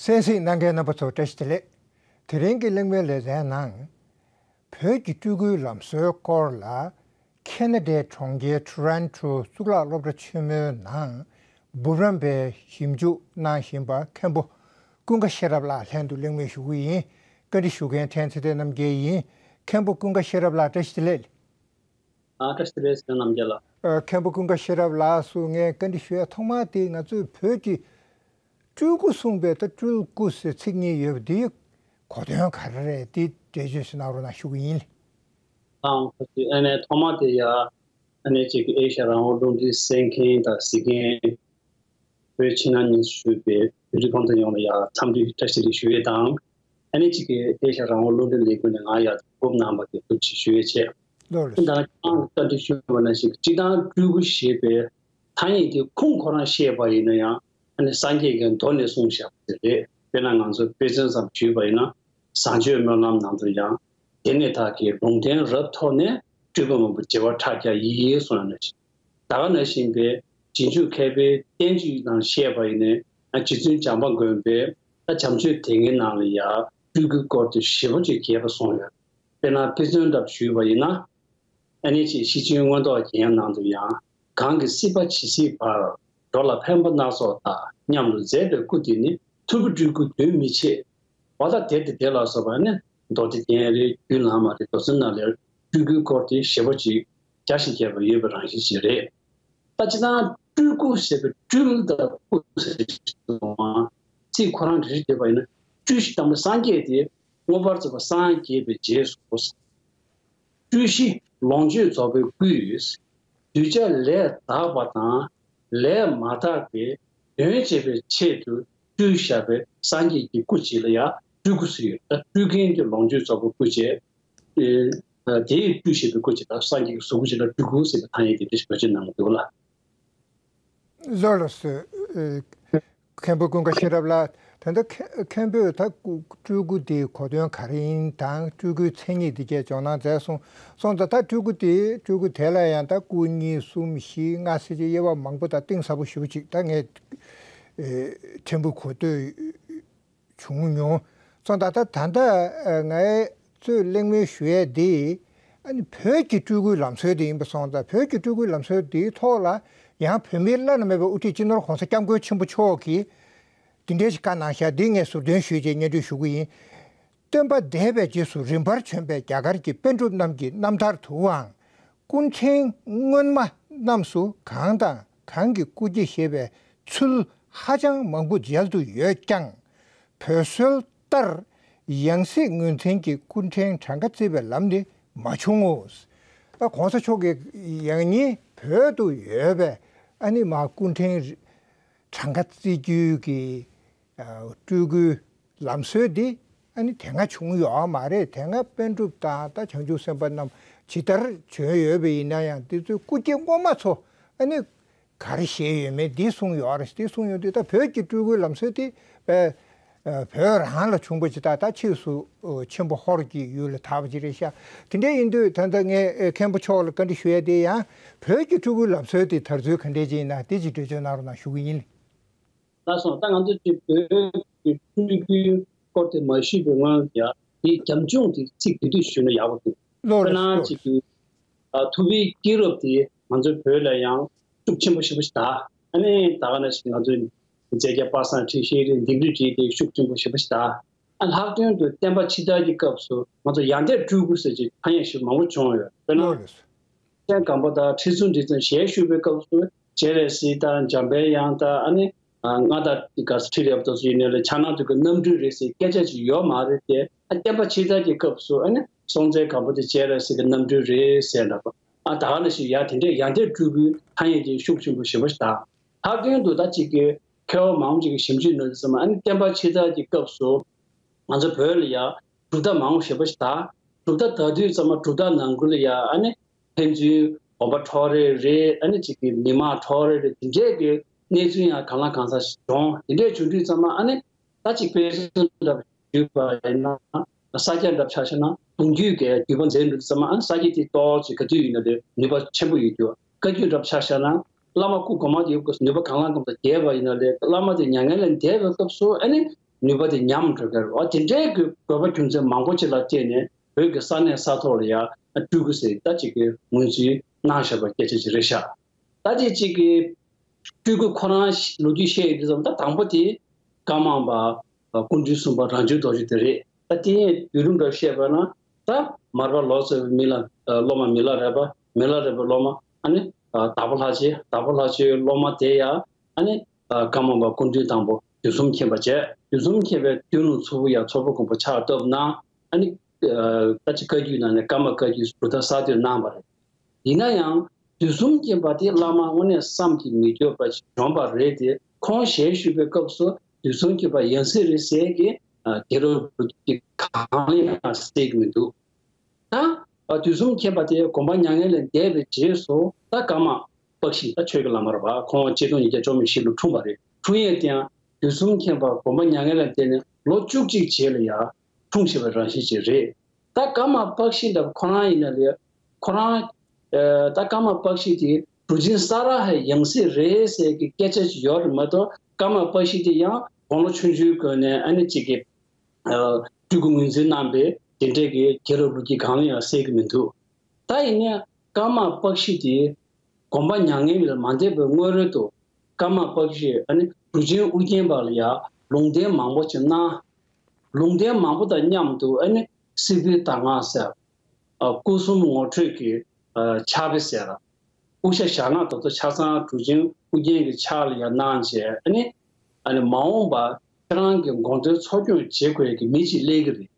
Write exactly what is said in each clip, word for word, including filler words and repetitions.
གསན་གཟིགས་གནང་མཁན་རྣམ་པ་ཚོ་བཀྲ་ཤིས་བདེ་ལེགས། དེ་རིང་གི་གླེང་མོལ་ལེ་ཚན་ནང་། བོད་ཀྱི་སྤྲུལ་སྐུའི་ལམ་སྲོལ་སྐོར་ལ། ཁེ་ན་ཌའི་གྲོང་ཁྱེར་ཊོ་རོན་ཊོ་གཙུག་ལག་སློབ་གྲྭ་ཆེན་མོའི་ནང་འབུམ་རམས་པའི་ཞིབ་འཇུག་གནང་བཞིན་པ་མཁན་པོ་ཀུན་དགའ་ཤེས་རབ་ལགས་ལྷན་དུ་གླེང་མོལ་ཞུ་གི་ཡིན། བཀའ་འདྲི་ཞུ་མཁན་ཕྲན་ཚེ་བརྟན་རྣམ་རྒྱལ་ཡིན། མཁན་པོ་ཀུན་དགའ་ཤེས་རབ་ལགས་བཀྲ་ཤིས་བདེ་ལེགས། ཨ། བཀྲ་ཤིས་བདེ་ལེགས་ཟེར་རྣམ་རྒྱལ་ལགས། ཨ། མཁན་པོ་ཀུན་དགའ་ཤེས་རབ་ལགས་སུ་ངས་བཀའ་འདྲི་ཞུ་ཡ་ཐོག་མ་དེ་ང་ཚོས་བོད་ཀྱི་སྤྲུལ་སྐུ་གསུངས་པའི་ད་སྤྲུལ་སྐུ་ཟེར་ཚིག་གཉིས་ཡོད་པ་དེའི་གོ་དོན་ག་རེ་རེད། དེ་འགྲེལ་བརྗོད་ཞིག་གནང་རོགས་གནང་ཞུ་གི་ཡིན། ཨང་། ཁོ་ཚོས་ཨ་ནེ་ཐོག་མ་དེ་ཡ་ཨ་ནེ་གཅིག་གི་ཨེ་ཤ་ཡ་རང་དབང་རླུང་འཕྲིན་གསན་མཁན་དང་གཟིགས་མཁན། བོད་ཕྱི་ནང་གཉིས་སུ་བཞུགས་པའི་བོད་རིགས་སྤུན་ཟླ་ཡོངས་ལ་ཡང་འཚམས་འདྲི་བཀྲ་ཤིས་བདེ་ལེགས་ཞུ་ཡས་དང་། ཨ་ནེ་གཅིག་གིས་ཨེ་ཤ་ཡ་རང་དབང་རླུང་འཕྲིན་ལས་ཁུངས་ནས་ང་ཡར་བསྐུར་གནང་བ་དེ་ཐུགས་རྗེ་ཆེ་ཞུ་ཡས་བྱས། ལགས་རེད། ད་ཁྱེད་རང་བཀའ་འདྲི་ཞུས་པ་ནང་བཞིན་སྤྱིར་བཏང་སྤྲུལ་སྐུ་ཞེས་པའི་ཐ་སྙད་དེ་ཁུངས་ཁོ་རང་བཤད་པ་ཡིན་ན་ཡང་ཨ་ནེ་སངས་རྒྱས་ཀྱི་མདོ་ནས་གསུངས་བཞག་པ་དེ་རེད། དཔེར་ན་ང་ཚོ་དཔེ་མཚོན་ཙམ་ཞུས་པ་ཡིན་ན། བཟང་སྤྱོད་སྨོན་ལམ་ནང་དུ་ཡང་། དེ་ནས་བདག་གིས་ལུང་བསྟན་རབ་ཐོབ་ནས། སྤྲུལ་སྐུ་མང་པོ་བྱེ་བ་ཕྲག་བརྒྱ་ཡི་གསུངས་ཡོད་ནང་བཞིན། ད་ག་ནང་བཞིན་པའི་རྗེས་འཇུག་མཁས་པའི་བསྟན་བཅོས་ནང་བཤད་པ་ཡིན་ནའི་རྗེ་བཙུན་བྱམས་པ་མགོན་པོས་ད་བྱམས་ཆོས་དེ་སྔའི་ནང་ལ་ཡང་སྤྲུལ་སྐུའི་སྐོར་དུ་ཞེ་པོ་ཅིག་རྒྱས་པ་གསུངས་ཡོད། དཔེར་ན་དཔེ་མཚོན་འདྲ་ཞུས་པ་ཡིན་ན། ཨ་ནེ་ཅིག་ཤེར་ཕྱིན་མངོན་རྟོགས་རྒྱན་ནང་དུ་ཡང་། གང་གིས་སྲིད་པ་ཇི་སྲིད་བར། འགྲོ་ལ་ཕན་པ་སྣ་ཚོགས་བདག་སྙམ་དུ་མཛད་པའི་སྐུ་དེ་ནི་ཐུབ་པའི་སྤྲུལ་སྐུ་དོན་མི་ཕྱེད། འོ་ད་དེ་དེ་དེ་ལ་སོགས་པ་ནི་མདོ་སྡེ་རྒྱན་རེད། རྒྱུད་བླ་མ་རེད། མདོ་ཚན་ནང་ལ་སྤྲུལ་སྐུའི་སྐོར་དེ་ཞེ་པོ་ཅིག་རྒྱ་ཞིག་རྒྱས་པ་ཡོད་པའི་རང་བཞིན་ཞིག་རེད། ད་སྤྱིར་བཏང་སྤྲུལ་སྐུ་ཟེར་བའི་སྤྲུལ་དང་སྐུ་ཟེར་བའི་ཚིག་ཁོ་རང་རེ་རེ་བསྡུས་པ་ཡིན་ན། སྤྲུལ་ཞེས་བཏང་བ་སངས་རྒྱས་ཏེ། མངོན་པར་རྫོགས་པར་སངས་རྒྱས་པའི་རྗེས་སུ། སྤྲུལ་གཞི་ལོངས་སྤྱོད་རྫོགས་པའི་སྐུ། གདུལ་བྱ་ལས་དག་པ་དང་ལས་མ་དག་པའི་དོན་བྱེད་པའི་ཆེད་དུ་སྤྲུལ་བཞག་པའི་སངས་རྒྱས་ཀྱི་སྐུ་ཅིག་ལ་ཡང་སྤྲུལ་སྐུ་ཟེར་ཡོད། ད་སྤྲུལ་མཁན་གྱི་ལོངས་སྤྱོད་རྫོགས་པའི་སྐུ་བྱས། ཨེ། དེའི་སྤྲུལ་བཞག་པའི་སྐུ་ཅིག་དང་སངས་རྒྱས་ཀྱི་གཟུགས་སྐུ་ཅིག་ལ་སྤྲུལ་སྐུ་ཟེར་བའི་ཐ་སྙད་དེ་འདྲ་ཞིག་བེད་སྤྱོད་གནང་གི་འདུག་ལ། ལགས་ལགས་སོ། ཨེ། མཁན་པོ་ཀུན་དགའ་ཤེས་རབ་ལགས། ད་ལྟ་མཁན་མཁན་པོས་ད་སྐུ་སྤྲུལ་སྐུ་དེའི་གོ་དོན་ག་རེ་ཡིན་དང་སྤྲུལ་སྐུའི་མཚན་ཉིད་འདི་གས་སྦྱོང་གནང་མཛད་སོང་། སོང་ཙང་ད་སྤྲུལ་སྐུ་དེ་སྤྲུལ་སྐུ་དེ་ལ་ཡང་ད་སྐུ་གཉིས་གསུམ་བཞི་ལྔ་ཟེར་གྱི་དབྱེ་བ་མང་པོ་དང་གཏིང་ཟབ་པོ་ཞེ་པོ་ཅིག་ད་ངས་ཨེ་ཕྲན་བུ་གོ་ཐོས་བྱུང་མྱོང་། སོང་ཙང་ད་ད་ལྟ་ངས་གཙོས་གླེང་མོལ་ཞུ་ཡས་འདི་ཨ་ནི་བོད་ཀྱི་སྤྲུལ་སྐུའི་ལམ་སྲོལ་དེ་ཡིན་པ་སོང་ཙང་། བོད་ཀྱི་སྤྲུལ་སྐུའི་ལམ་སྲོལ་དེའི་ཐོག་ལ་ཡང་བོད་མིའི་བླ་ན་མེད་པའི་དབུ་ཁྲིད་སྤྱི་ནོར་༸གོང་ས་༸སྐྱབས་མགོན་ཆེན་པོ་མཆོག་གིས་འདི་འདྲའི་ཞིག་བཀའ་གནང་བཞག་འདི་ངས་ཟུར་འདོན་ཞུས་རྗེས་སྙན་སྒྲོན་ཞུ་གི་ཡིན། སྟོན་པ་འདས་པའི་རྗེས་སུ་རིམ་པར་བྱོན་པའི་རྒྱ་གར་གྱི་པཎ་གྲུབ་རྣམས་ཀྱི་རྣམ་ཐར་དུའང་། སྐུ་ཕྲེང་སྔོན་མ་རྣམས་སུ་གང་དང་གང་གི་སྐུ་སྐྱེ་ཞེས་པའི་ཚུལ་ཧ་ཅང་མང་པོ་མཇལ་དུ་ཡོད་ཀྱང་། བོད་སྲོལ་ལྟར་ཡང་སྲིད་ངོས་འཛིན་གྱི་སྐུ་ཕྲེང་གྲངས་ཀ་བརྩི་བའི་ལམ་ནི་མ་བྱུང་ངོ་། ད་༸གོང་ས་མཆོག་གི་ཡང་སྙིང་བོད་དུ་ཡོད་པའི་ཨ་ནི་མ་སྐུ་ཕྲེང་གྲངས་ཀ་བརྩི་རྒྱུའི་གི་སྤྲུལ་སྐུའི་ལམ་སྲོལ་འདི་ཨ་ནི་དེ་སྔ་བྱུང་ཡོད་མ་རེད། དེ་སྔ་པཎ་གྲུབ་དང་ད་བྱང་ཆུབ་སེམས་དཔའ་རྣམས་ཇི་ལྟར་བྱོན་ཡོད་པ་ཡིན་ན་ཡང་དེ་ཚོའི་སྐུ་སྐྱེ་སྔོན་མ་ཚོ་ཨ་ནི་ག་རེ་བཞེས་ཡོད་མེད་འདི་གསུངས་ཡོད་རེད། འདི་གསུངས་ཡོད་དུས་ད་བོད་ཀྱི་སྤྲུལ་སྐུའི་ལམ་སྲོལ་དེ་དཔེ་བོད་རང་ལ་བྱུང་བ་ཇི་ལྟར་ད་ཕྱིས་སུ་ཆེན་པོ་ཧོར་གྱི་ཡུལ་ལ་དར་བ་ཅིག་རེད་ཤག་དེ་འདྲ་ཡིན་དུས་ད་ལྟ་ངས་མཁན་པོ་མཆོག་ལ་བཀའ་འདྲི་ཞུ་ཡས་དེ་ཡང་བོད་ཀྱི་སྤྲུལ་སྐུའི་ལམ་སྲོལ་དེ་དར་ཚུལ་ག་འདྲས་ཅིག་ཡིན་ན་དེ་ཅིག་འགྲེལ་བརྗོད་གནང་རོགས་གནང་ཞུ་གི་ཡིན། ལགས་སོ། ད་ང་ཚོ་ཅིག་བོད་ཀྱི་སྤྲུལ་སྐུའི་སྐོར་དེ་མ་ཞུས་པའི་སྔོན་ལ་ཡ་དེའི་རྒྱབ་ལྗོངས་དེ་ཚིག་དེ་དུས་ཞུས་ན་ཡག་པོ་འདུག་ལགས་དཔེར་ན་ལགས་ཅིག་གི་ཨ་ཐུབ་པའི་སྐྱེས་རབས་དེ་ང་ཚོའི་བོད་ལ་ཡང་ཤུགས་ཆེན་པོ་ཞེ་པོ་ཞིག་དར། ཨ་ནི་ད་ག་ནང་བཞིན་ང་ཚོའི་མཛད་བརྒྱ་དཔག་བསམ་འཁྲི་ཤེས་རེད། འདེགས་རི་བྲིས་དེ་ཤུགས་ཆེན་པོ་ཞེ་པོ་ཞིག་དར། ཨ་ལྷག་དོན་དུ་བསྟན་པ་ཕྱི་དར་གྱི་སྐབས་སུ་ང་ཚོ་ཡང་སྟེང་སྤྲུལ་སྐུ་ཟེར་གྱི་ཐ་སྙད་ཞིག་མང་པོ་བྱུང་ཡོད། དཔེར་ན། ལགས་རེད། ཤན་སྒམ་པོ་དང་ཁྲི་ཟུར་འབྲི་བཙན་ཞལ་བཞུགས་པའི་སྐབས་སུ་སྤྱན་རས་གཟིགས་དང་འཇམ་དཔལ་དབྱངས་དང་ཨ་ནི་མངའ་བདག་ག་ས་ཁྲི་རལ་པ་དེ་ཚོ་ཡིན་ནའི་ལས་ཕྱག་ན་དེ་གི་རྣམ་སྤྲུལ་རེད་ཟེར་སྐད་ཆ་ཅིག་ཡོད་མ་རེད་དེ། ཨ་བསྟན་པ་ཕྱི་དར་གྱི་སྐབས་སུ་ཨ་ནི་སྲོང་བཙན་སྒམ་པོ་དེ་སྤྱན་རས་གཟིགས་ཀྱི་རྣམ་སྤྲུལ་རེད་ཟེར་འདྲ་པོ། ཨ་ད་ག་ནང་བཞིན་ཡ་དེ་འདྲས་ཡང་སྟེང་སྤྲུལ་སྐུའི་ཐ་སྙད་ཅིག་ཤུགས་ཆེན་པོ་ཞེ་པོ་ཞིག་དར། ལྷག་དོན་དུ་ད་ཅིག་གི་མཁས་པ་མང་པོ་ཅིག་གིས་ཞིབ་འཇུག་གནང་དུས་ཙམ་ཨ་ནི་བསྟན་པ་ཕྱི་དར་གྱི་སྐབས་སུ་ང་ཚོ་བོད་ལ་ཡ་གྲུབ་མཐའ་མང་པོ་ཞེ་པོ་ཞིག་དར། གྲུབ་མཐའ་དར་དུས་ཙམ་མ་གྲུབ་མཐའ་ནང་ཁུལ་ལ་ཡ་ཨ་ནི་ཕན་ཚུན་དགོན་པ་འཕྲོག་རེས་རེད། ཨ་ནི་ཅིག་གི་མི་མང་འཕྲོག་རེས་རེད། དེ་འདྲས་ཀྱི་གནས་ཚུལ་ཡང་གང་ལ་གང་འཚམ་ཞིག་བྱུང་། དེ་འདྲས་བྱུང་དུས་ཙམ་མ་ཨ་ནི་ད་ཅིག་དཔེ་མཚོན་འདྲ་ཞུས་པ་ཡིན་ན། ས་སྐྱ་འདྲ་ཆ་བཞག་ན་གདུང་རྒྱུད་ཀྱི་བརྒྱུད་པ་མཛད་འགྲོ་དུས་ཙམ་མ་ཨ་ནི་ས་སྐྱ་དེ་ཏོག་ཙམ་ག་དུས་ཡིན་ན་ལས་ནུས་པ་ཆེན་པོ་ཡོད་རྒྱུ། བཀའ་བརྒྱུད་འདྲ་ཆ་བཞག་ན་བླ་མ་སྐུ་གོང་མ་དེ་ཡོད་སྐབས་སུ་ནུས་པ་གང་ལ་གང་འཚམ་རྒྱས་པ་ཡིན་ན་ལས་བླ་མ་དེ་མྱ་ངན་ལས་འདས་པའི་སྐབས་སུ་ཨ་ནི་ ནུས་པ་དེ་ཉམས་འགྲོ་གི་རེད། འོ་དེ་འདྲའི་གི་དགོས་པ་རྒྱུ་མཚན་མང་པོ་ཅིག་ལ་བརྟེན་ནས་བོད་ཀྱི་ས་གནས་ས་ཐོག་ལ་ཡ་སྤྲུལ་སྐུ་ཟེར་ད་ཅིག་གི་ངོས་འཛིན་གནང་བཞག་པ་སྐད་ཆ་ཅིག་རེད་ཤག་ད་དེ་ཅིག་གི་སྤྲུལ་སྐུ་ཁོ་རང་ལོ་རྒྱུས་བཤད་ཡོད་དུས་ཙམ་ད་དང་པོ་དེ་ཀརྨ་པ་སྐུ་ཕྲེང་གསུམ་པ་རང་བྱུང་རྡོ་རྗེ་དེ་རེད། ད་དེ་ཡང་བརྒྱུད་རིམ་འདྲ་བཤད་པ་ན་ད་མར་པ་ལོ་ཙཱ་བའི་མི་ལ་སློབ་མ་མི་ལ་རས་པ། མི་ལ་རས་པའི་སློབ་མ་ཨ་ནི་དྭགས་པོ་ལྷ་རྗེ། དྭགས་པོ་ལྷ་རྗེའི་སློབ་མ་དེ་ཡང་ཨ་ནི་ཀརྨ་པ་སྐུ་ཕྲེང་དང་པོ་དུས་གསུམ་མཁྱེན་པ་བྱས། དུས་གསུམ་མཁྱེན་པའི་དུས་ལ་མཚུར་ཕུ་ཡ་མཚུར་ཕུ་དགོན་པ་ཕྱག་བཏབ་ན་ཨ་ནི་ད་ཅི་བཀའ་བརྒྱུད་ནང་ནས་ཀརྨ་བཀའ་བརྒྱུད་གྲུབ་མཐའ་གསར་གཏོད་གནང་བ་རེད། ཡིན་ན་ཡང་དུས་གསུམ་མཁྱེན་པ་དེ་བླ་མ་དངོས་གནས་བསམ་གྱིས་མི་ཁྱབ་པ་ཞིག་བྱོན་པ་རེད་དེ། ཁོང་ཞལ་བཞུགས་པའི་སྐབས་སུ་དུས་གསུམ་མཁྱེན་པ་ཡང་སྲིད་རེད་ཟེར་གྱི་དེ་རུ་ཀྱི་གང་ལ་ཡང་གསལ་གྱི་མི་འདུག་ད་དུས་གསུམ་མཁྱེན་པ་དེ་དགོངས་པ་མྱ་ངན་ལས་འདས་པའི་རྗེས་སུ་ད་ཀརྨ་པཀྴི་ད་ཆོས་ཀྱི་བླ་མ་རེད་པ། ཁོང་ཆིག་སྟོང་ཉིས་བརྒྱ་བཅུ་མེད་བཞི་ལོ་འཁྲུངས་པ་རེད། འཁྲུངས་ཡས་དེ་ཡང་དུས་གསུམ་མཁྱེན་པ་དགོངས་པ་མྱ་ངན་ལས་འདས་ནས་ལོ་བཅུ་གཅིག་རྗེས་ལ་ཡ་འཁྲུངས་བཞག་པའི་རང་བཞིན་ཅིག་རེད། ད་ཀརྨ་པཀྴི་འདྲ་ཁོ་རང་ཡིན་ན་ལས་ཁོ་རང་ད་ཀརྨ་པཀྴི་དེ་གྲུབ་ཆེན་ས་ར་ཧའི་ཡང་སྲིད་རེད་ཟེར་གྱི་སྐད་ཆ་ཅིག་ཡོད་རེད་མ་གཏོགས། ཀརྨ་པཀྴི་དེ་ཡང་དགུང་ལོ་ཆུང་ཆུང་གོན་ནས་ཨ་ནི་གཅིག་གི་སྤྲུལ་སྐུ་ངོས་འཛིན་གནང་པའི་དེ་འདྲས་ཀྱི་རྒྱལ་རབས་ལོ་རྒྱུས་གང་ལ་ཡང་གསལ་གྱི་མི་འདུག་ད་ཡིན་ནའི་ཀརྨ་པཀྴི་དེ་དགོངས་པ་མྱ་ངན་ལས་མ་འདས་པའི་སྔོན་རོལ་དུ་ཀརྨ་པཀྴི་ཨ་ནི་གྲུབ་ཆེན་ཨུ་རྒྱན་པ་ལ་ཡང་ལུང་བསྟན་མང་པོ་ཅིག་གནང་། ལུང་བསྟན་མང་པོ་དང་མཉམ་དུ་ཨ་ནི་སྲིད་པའི་གདམས་ངག་ཟེར། སྐུ་གསུམ་ངོ་སྤྲོད་ཀྱི་ཕྱག་དཔེ་ཟེར། དབུ་ཞྭ་ཞྭ་ནག་དེ་ཚོ་ཆ་ཚང་གྲུབ་ཆེན་ཨུ་རྒྱན་གྱི་ཕྱག་ལ་ཡང་གནང་བྱས། ཨ་ནི་ཨ་ནི་མ་འོངས་པ་ཁྱེད་རང་གི་དགོངས་དོན་འཚོ་སྐྱོང་བྱེད་དགོས་ཀྱི་མི་ཅིག་སླེབས་ཀྱི་རེད།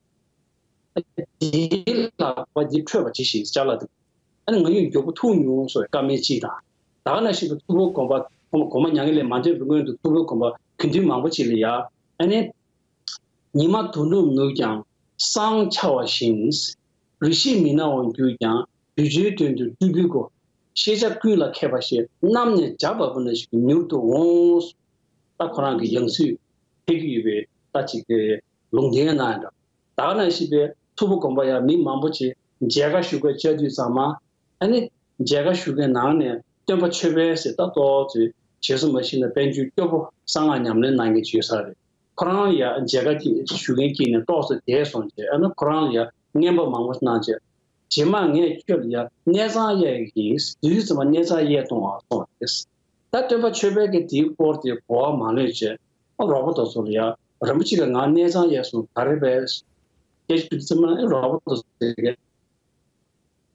དེའི་ལག་པ་འདི་འཕྲོད་པ་ཇི་བཞིན་ཅ་ལག་འདུག་ཨ་ནི་ང་ཡིས་མགྱོགས་པོ་ཐུག་མྱོང་སོགས་བཀའ་མོལ་ཅིག་དང་། ད་ག་ནང་བཞིན་དུ་མཚུར་ཕུ་དགོན་པ་དགོངས་པ་མྱ་ངན་ལས་མ་འདས་པའི་སྔོན་དུ་མཚུར་ཕུ་དགོན་པ་དགེ་འདུན་མང་པོ་ཅིག་ལ་ཡང་ཨ་ནི། ཉི་མ་དུས་འཁྲུགས་ནུབ་ཀྱང་སྲང་འཆར་བ་བཞིན། རེ་ཞིག་མི་སྣང་བར་གྱུར་ཀྱང་། གདུལ་བྱའི་དོན་དུ་སྤྲུལ་པའི་སྐུ། ཤེས་བྱ་ཀུན་ལ་མཁས་པ་ཞེས། གནམ་ནས་བྱ་འབབ་པ་ནང་བཞིན་མྱུར་དུ་འོང་། ད་ཁོ་རང་གི་ཡང་སྲིད་ཕེབས་ཀྱི་ཡོད་པའི་ད་ཅིག་གི་ལུང་བསྟན་གནང་ཡོད་འདྲ། ད་ག་ནང་བཞིན་པའི་མཚུར་ཕུ་དགོན་པ་ཡང་མི་མང་པོ་ཅིག་མཇལ་ཁ་ཞུ་སྐད་བཅར་དུས་ཚང་མ། ཨ་ནི་མཇལ་ཁ་ཞུ་མཁན་ནང་ནས་སྟོན་པ་ཆོས་འཕེལ་ཟེར་ད་ཏོག་ཙམ་ཞེ་སུ་མ་ཤེས་ན་དཔལ་འབྱོར་སྐྱོ་པོ་གསང་སྔགས་ཉམས་ལེན་གནང་མཁན་ཅིག་ཡོད་ས་རེད། ཁོ་རང་ལ་ཡང་མཇལ་ཁ་དེ་ཞུ་མཁན་དཀྱིལ་ནས་ཏོག་ཙམ་བསྡད་སོང་བྱས། ཨ་ནི་ཁོ་རང་ལ་ཡང་རྔན་པ་མང་པོ་གནང་བྱས། རྗེས་མ་ངས་ཁྱོད་ལ་ཡང་གནས་ཚང་གཡར་ཡིན། དུས་ཚོད་ཙམ་པ་གནས་ཚང་གཡར་གཏོང་བ་སོང་རེད། ད་སྟོན་པ་ཆོས་འཕེལ་གྱིས་དེའི་སྐོར་དེ་གོ་བ་མ་ལོན་བྱས། ཨ་རོགས་པ་དེ་ཚོ་ལ་ཡང་རིན་པོ་ཆེ་གིས་ང་གནས་ཚང་གཡར་སོང་ག་རེ་བས། སྐད་ཆ་དྲིས་ཙམ་པ་ཨ་རོགས་པ་དེ་ཚོ་དེ་གས།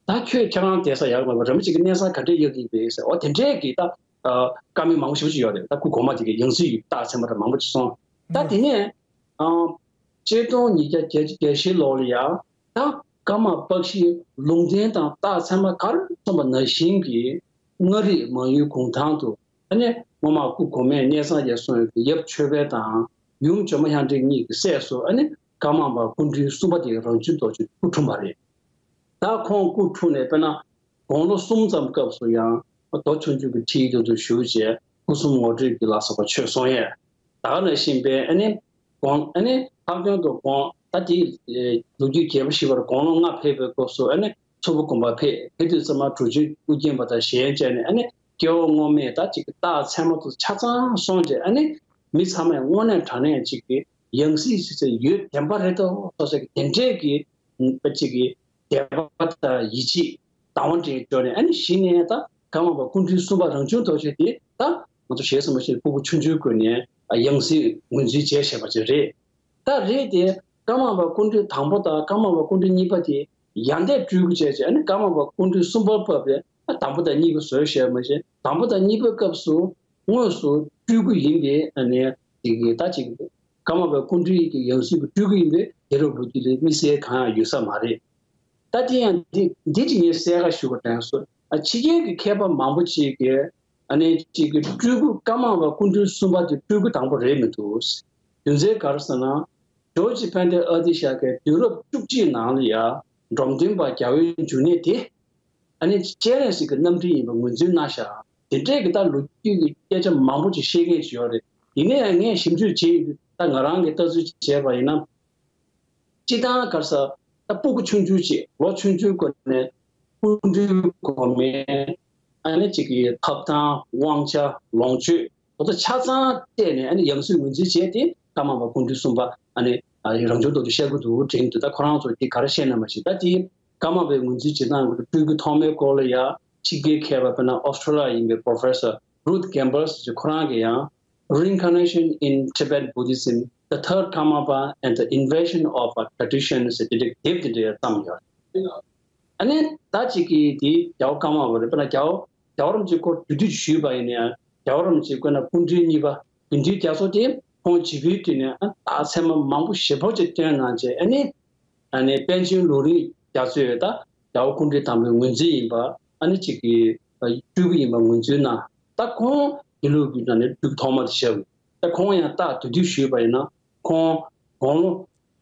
ད་ཁྱོད་ཁྱེད་རང་བསྡད་ས་ཡག་མ་རེད་པ། རིན་པོ་ཆེ་གིས་གནས་ཚང་ག་འདྲས་གཡར་གྱི་ཡིན་པས་ཟེར། འོ་དེ་འདྲས་ཀྱི་ད་བཀའ་མོལ་མང་པོ་ཞེ་པོ་ཅིག་ཡོད་རེད། ད་སྐུ་གོང་མ་དེ་གའི་ཡང་སྲིད་ཡི་རྟགས་མཚན་པ་འདྲ་མང་པོ་ཅིག་སོང་། ད་དེ་ནས་ཆིག་སྟོང་ཉིས་བརྒྱ་བརྒྱད་ཅུ་གྱ་བཞི་ལོ་ལ་ཡང་ད་ཀརྨ་པཀྵིའི་ལུང་བསྟན་དང་རྟགས་མཚན་པ་ག་རེ་གསུངས་པ་ནང་བཞིན་གྱི་མངའ་རིས་མང་ཡུལ་གུང་ཐང་དུ་ཨ་ནི་སྔོན་མ་སྐུ་གོང་མས་གནས་ཚང་གཡར་སོང་ཡོད་པའི་ཡབ་ཆོས་འཕེལ་དང་ཡུམ་ཇོ་མོ་ལྷ་འདྲེ་གཉིས་ཀྱི་སྲས་སུ་ཨ་ནི་ཀརྨ་པ་སྐུ་ཕྲེང་གསུམ་པ་དེ་རང་བྱུང་རྡོ་རྗེ་སྐུ་འཁྲུངས་པ་རེད། ད་ཁོང་སྐུ་འཁྲུངས་ནས་དཔེར་ན་དགུང་ལོ་གསུམ་ཙམ་སྐབས་སུ་ཡང་མདོ་ཆུང་ཆུང་གི་ཁྲིད་ཡིག་དེ་ཚོ་ཞུས་བྱས་སྐུ་གསུམ་ངོ་སྤྲོད་ཀྱི་ལ་སོགས་པ་ཆོས་གསུང་ཡས། ད་ག་ནང་བཞིན་པའི་ཨ་ནི་དགུང་ཨ་ནི་ལྷག་དོན་དུ་དགུང་ད་དེ་ལོ་རྒྱུས་རྒྱས་པ་ཞིག་པར་དགུང་ལོ་ལྔ་ཕེབས་པའི་སྐབས་སུ་ཨ་ནི་མཚུར་ཕུ་དགོན་པ་ཕེབས། ཕེབས་དུས་ཙམ་པ་གྲུབ་ཆེན་ཨུ་རྒྱན་པ་དང་ཞལ་མཇལ་ནས་ཨ་ནི་སྐྱེ་བོ་སྔོན་མའི་ད་ཅིག་གི་རྟགས་མཚན་མ་དེ་ཆ་ཚང་གསུངས་བྱས། ཨ་ནི་མི་ཚང་མས་དངོས་གནས་དྲང་གནས་ཅིག་གི་ཡང་སྲིད་ཅིག་ཡོད་བདེན་པ་རེད་དོ་སོགས་ཀྱི་དེ་འདྲས་ཀྱི་ཅིག་གི་དད་པ་དང་ཡིད་ཆེས་དང་བ་འདྲེས་བྱས་ནས། ཨ་ནི་གཞི་ནས་ད་ཀརྨ་པ་སྐུ་ཕྲེང་གསུམ་པ་རང་བྱུང་རྡོ་རྗེ་དེ་ད་ང་ཚོ་ཞལ་གསུངས་པ་བཞིན་སྤུ་གུ་ཆུང་ཆུང་སྒོ་ནས་ཡང་སྲིད་ངོས་འཛིན་བྱས་བྱས་པ་ཅིག་རེད། ད་རེད་དེ་ཀརྨ་པ་སྐུ་ཕྲེང་དང་པོ་དང་ཀརྨ་པ་སྐུ་ཕྲེང་གཉིས་པ་དེ་ཡང་འདས་སྤྲུལ་སྐུ་བྱས་བྱས། ཨ་ནི་ཀརྨ་པ་སྐུ་ཕྲེང་གསུམ་པར་བབས་པའི་ཨ་དང་པོ་དང་གཉིས་པ་བཟོས་བཞག་མ་ཤེས། དང་པོ་དང་གཉིས་པའི་སྐབས་སུ་དངོས་སུ་སྤྲུལ་སྐུ་ཡིན་པའི་ཨ་ནི་དེ་གི་ད་ཅིག་ཀརྨ་པ་སྐུ་ཕྲེང་གི་ཡང་སྲིད་ཀྱི་སྤྲུལ་སྐུ་ཡིན་པའི་རྒྱལ་རབས་ལོ་རྒྱུས་ལས་དམིགས་བསལ་གང་ཡང་ཡོད་ས་མ་རེད། ད་དེ་ཡང་འདི་འདི་ཅིག་ངས་གསལ་ཁ་ཞུ་དགོས་དྲན་སོང་། ཨ་ཕྱི་རྒྱལ་གྱི་མཁས་པ་མང་པོ་ཅིག་གིས་ཨ་ནི་ཅིག་གི་སྤྲུལ་སྐུ་ཀརྨ་པ་སྐུ་ཕྲེང་གསུམ་པ་དེ་སྤྲུལ་སྐུ་དང་པོ་རེད་མི་འདུག་རྒྱུ་མཚན་ག་རེ་ཟེར་ན། ཇོར་ཇི་ཕན་ཏེ་ཨ་ཏི་ཤ་གིས་དུས་རབས་བཅུ་གཅིག་ནང་ལ་ཡ་འབྲོམ་སྟོན་པ་རྒྱལ་བའི་འབྱུང་གནས་དེ་ཨ་ནི་སྤྱན་རས་གཟིགས་ཀྱི་རྣམ་འཕྲུལ་ཡིན་པ་ངོས་འཛིན་གནང་ཤག་དེ་འདྲས་ཀྱི་ད་ལོ་རྒྱུས་ཀྱི་སྐད་ཆ་མང་པོ་ཅིག་བཤད་མཁན་ཅིག་ཡོད་རེད། ཡིན་ན་ཡང་ངས་ཞིབ་འཇུག་བྱས་ཡོད་དུས་ད་ང་རང་གིས་ལྟ་ཚུལ་ཅིག་བྱས་པ་ཡིན་ན། སྤྱིར་བཏང་ག་རེ་ཟེར། ད་སྤུ་གུ་ཆུང་ཆུང་ཅིག་ལོ་ཆུང་ཆུང་སྒོ་ནས་སྐུ་མདུན་གོང་མའི་ཨ་ནི་ཅིག་གི་ཐོབ་ཐང་དབང་ཆ་ལོངས་སྤྱོད་དེ་ཚོ་ཆ་ཚང་བལྟས་ནས་ཨ་ནི་ཡང་སྲིད་ངོས་འཛིན་བྱས་ཏེ་ ཀརྨ་པ་སྐུ་ཕྲེང་གསུམ་པ་ཨ་ནི་རང་བྱུང་རྡོ་རྗེ་བཤད་ཀྱི་འདུག་དྲན་འདུག་ད་ཁོ་རང་ཚོ་དེ་ག་རེ་བཤད་ན་མ་ཤེས། ད་དེ་ཀརྨ་པའི་ངོས་འཛིན་བྱེད་སྟངས་ཀྱི་སྤྲུལ་སྐུ་ཐོག་མའི་སྐོར་ལ་ཡང་ཕྱི་རྒྱལ་མཁས་པ་དཔེར་ན་ཨོ་སི་ཊྲེ་ལི་ཡ་ཡིན་པའི་Professor Ruth Campbell ཟེར་ཁོ་རང་གིས་ཡང་Reincarnation in Tibet Buddhism, the Third Karmapa and the Invasion of a Tradition ཟེར་དེ་འདྲའི་དེབ་དེ་འདྲའི་བརྩམས་ཡོད། ཨ་ནི་ད་ཅིག་གིས་དེ་རྒྱལ་བ་ཀརྨ་པ་རེད། དཔེར་ན་རྒྱལ་བ་རྒྱལ་བ་རིན་པོ་ཆེའི་སྐོར་དེ་དུས་ཞུས་པ་ཡིན་ན་ཡང་རྒྱལ་བ་རིན་པོ་ཆེའི་སྐོར་ན་སྐུ་ཕྲེང་གཉིས་པ་དགེ་འདུན་རྒྱ་མཚོ་དེ་ཁོང་བྱིས་པའི་དུས་ནས་ཨ་རྟགས་མཚན་མ་མང་པོ་ཞེ་པོ་ཅིག་སྟོན་གནང་རྗེས་ཨ་ནི་ཨ་ནི་པཎ་ཆེན་ལུང་རིགས་རྒྱ་མཚོས་ད་རྒྱལ་བ་སྐུ་ཕྲེང་དང་པོའི་ངོས་འཛིན་ཡིན་པ་ཨ་ནི་ཅིག་གི་སྤྲུལ་སྐུ་ཡིན་པ་ངོས་འཛིན་གནང་། ད་ཁོང་དེ་ལུགས་ཀྱི་ནང་ནས་སྤྲུལ་སྐུ་ཐོག་མ་དེ་བྱས། ད་ཁོང་ཡང་རྟགས་དེ་དུས་ཞུས་པ་ཡིན་ན་ཁོང་དགུང་ལོ་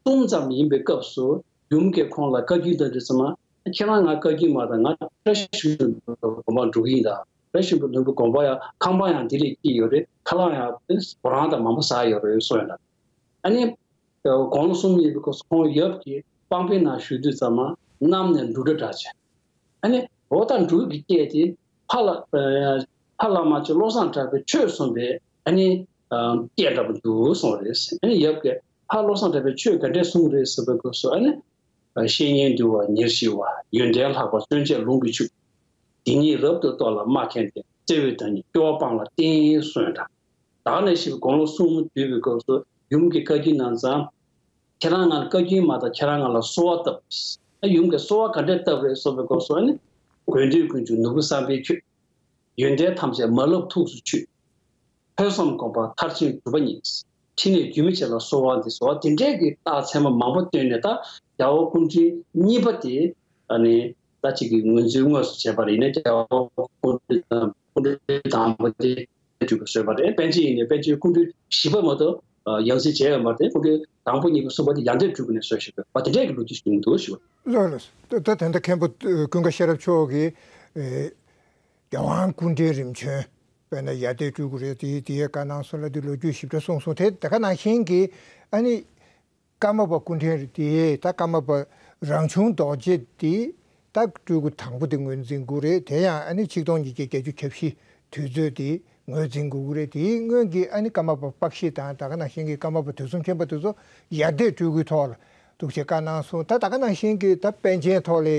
གསུམ་ཙམ་ཡིན་པའི་སྐབས་སུ་ཡུམ་གྱིས་ཁོང་ལ་བཀའ་བཀྱོན་བཏང་དུས་ཙམ་པ། ཁྱེད་རང་ང་བཀའ་བཀྱོན་མ་བཏང་། ང་བཀྲ་ཤིས་ལྷུན་པོའི་དགོན་པར་འགྲོ་གི་ཡིན་ད། བཀྲ་ཤིས་ལྷུན་པོའི་དགོན་པ་ཡང་ཁང་པ་ཡང་དེ་ལས་སྐྱིད་ཡོད་རེད། ཁ་ལག་ཡང་བོ་རང་དང་མང་པོ་ཟ་ཡོད་རེད་གསུངས་ཡོད་ད། ཨ་ནི་དགུང་ལོ་གསུམ་ཡིན་པའི་སྐབས་སུ་ཁོང་ཡབ་ཀྱི་པང་པའི་ནང་བཞུགས་དུས་ཙམ་པ་གནམ་ནས་འབྲུག་སྒྲ་གྲགས་བྱས། ཨ་ནི་འོ་ད་འབྲུག་གི་སྐད་དེ་ཕར་ལ་ཕར་ལ་མ་ཅིག་བློ་བཟང་གྲགས་པས་ཆོས་གསུངས་པའི་ཨ་ནི་སྐད་འདྲ་པོ་འདུག་གསུངས་རེད། ཨ་ནི་ཡབ་ཀྱིས་ཕར་བློ་བཟང་གྲགས་པས་ཆོས་ག་འདྲས་གསུངས་རེད་ཟེར་བའི་སྐབས་སུ་ཨ་ནི་བཤེས་གཉེན་འདུལ་བ་ཉེར་ཞི་བ། ཡོན་ཏན་ལྷག་པ་བརྩོན་བཅས་ལུང་གིས་ཕྱུག་དེ་ཉིད་རབ་ཏུ་རྟོགས་ལ་སྨྲ་མཁན་ཏེ། བརྩེ་བའི་བདག་ཉིད་སྐྱོབ་པ་སྤངས་ལ་བསྟེན་གསུངས་ཡོད་ད། ད་ག་ནང་བཞིན་དགུང་ལོ་གསུམ་བསྡུས་པའི་སྐབས་སུ་ཡུམ་གྱིས་བཀའ་བཀྱོན་གནང་ཙང་། ཁྱེད་རང་ང་ལ་བཀའ་བཀྱོན་མ་བཏང་། ཁྱེད་རང་ང་ལ་གསོལ་བ་བཏབ། ཨ་ཡུམ་གྱིས་གསོལ་བ་ག་འདྲས་བཏབ་རེད་གསུངས་པའི་སྐབས་སུ་ཨ་ནི། དགོས་འདོད་ཀུན་འབྱུང་ནོར་བུ་བསམ་འཕེལ་ཁྱོད། ཡོན་ཏན་ཐམས་ཅད་མ་བསླབ་ཐུགས་སུ་ཆུད། ཐོས་བསམ་སྒོམ་པ་མཐར་ཕྱིན་གྲུབ་པ་ཉིད། ཕྲིན་ལས་རྒྱུན་མི་འཆད་ལ་གསོལ་བ་འདེབས་ཟེར་བ་དེ་འདྲས་ཀྱི་རྟགས་མཚན་མ་མང་པོ་བཏོན་ནས་ད་རྒྱལ་བ་སྐུ་ཕྲེང་གཉིས་པ་དེ་ཨ་ནི་ད་ཅིག་གི་ངོས་འཛིན་དངོས་སུ་བྱས་པ་རེད། ཡིན་ནའི་རྒྱལ་བ་སྐུ་ཕྲེང་དང་སྐུ་ཕྲེང་དང་པོ་དེ་སྤྲུལ་སྐུ་བཟོས་པ་རེད། པཎ་ཆེན་ཡིན་ནའི་པཎ་ཆེན་སྐུ་ཕྲེང་བཞི་པ་མ་གཏོགས་ཡང་སྲིད་བྱས་ཡོད་མ་རེད། སྐུ་ཕྲེང་དང་པོ་གཉིས་པ་གསུམ་པ་དེ་ཡང་སྟོད་སྤྲུལ་སྐུ་ནས་བཟོས་བཞག་པ་དེ་འདྲས་ཀྱི་ལོ་རྒྱུས་ཤིག་འདུག་ཞུ་བ། ལགས་ལགས། ད་ད་ད་ལྟ་མཁན་པོ་ཀུན་དགའ་ཤེས་རབ་མཆོག་གིས་ཨེ། རྒྱལ་དབང་སྐུ་ཕྲེང་རིམ་བྱོན། དཔེར་ན་ཡར་ལྟའི་སྤྲུལ་སྐུ་རེད། དེའི་དེའི་བཀའ་གནང་སོང་ལ་དེ་ལོ་རྒྱུས་ཞིབ་ཕྲ་གསུངས་སོང་། དེ་དེ་ག་ནང་བཞིན་གྱི་ཨ་ནི་ཀརྨ་པ་སྐུ་ཕྲེང་རེད། དེ་ད་ཀརྨ་པ་རང་བྱུང་རྡོ་རྗེ་དེ་ད་སྤྲུལ་སྐུ་དང་པོ་དེ་ངོས་འཛིན་དགོས་རེད། དེ་ཡང་ཨ་ནི་ཆིག་སྟོང་ཉིས་བརྒྱ་བརྒྱད་ཅུ་གྱ་བཞི་དུས་ཚོད་དེ་ངོས་འཛིན་དགོས་ཀྱི་རེད། དེའི་སྔོན་གྱི་ཨ་ནི་ཀརྨ་པ་དཔག་ཤི་དང་ད་ག་ནང་བཞིན་གྱི་ཀརྨ་པ་དུས་གསུམ་མཁྱེན་པ་དེ་ཚོ་ཡར་ལྟའི་སྤྲུལ་སྐུའི་ཐོག་ལ། འདུག་ཅེས་བཀའ་གནང་སོང་། ད་ད་ག་ནང་བཞིན་གྱི་ད་པཎ་ཆེན་ཐོག་ལ་ཨེ་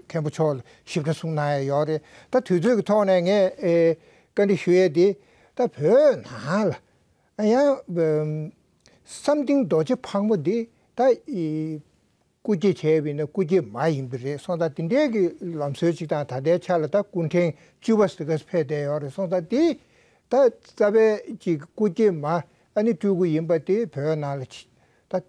མཁན་པོ་མཆོག་ལ་ཞིབ་ཕྲ་གསུངས་གནང་ཡ་ཡོད་རེད། ད་དུས་ཚོད་ཀྱི་ཐོག་ནས་ངས་ཨེ་བཀའ་འདྲི་ཞུ་ཡས་དེ་ད་བོད་ནང་ལ་ཨ་ཡང་ཨམ་བསམ་གཏན་རྡོ་རྗེ་ཕག་མོ་འདི་ད་ཨེ་སྐུ་སྐྱེ་བྱས་པ་ཡིན་ན་སྐུ་སྐྱེ་མ་ཡིན་པ་རེད་སོང་ཙང་དེ་འདྲའི་གི་ལམ་སྲོལ་ཅིག་དང་། ད་ལྟའི་ཆ་ལ་ད་སྐུ་ཕྲེང་བཅུ་པ་ཟེར་ག་ཕེབས་བསྡད་ཡོད་རེད་སོང་ཙང་དེ་ད་རྩ་བའི་ཅིག་སྐུ་སྐྱེ་མ་ཨ་ནི་སྤྲུལ་སྐུ་ཡིན་པ་དེ་བོད་ནང་ལ་ད།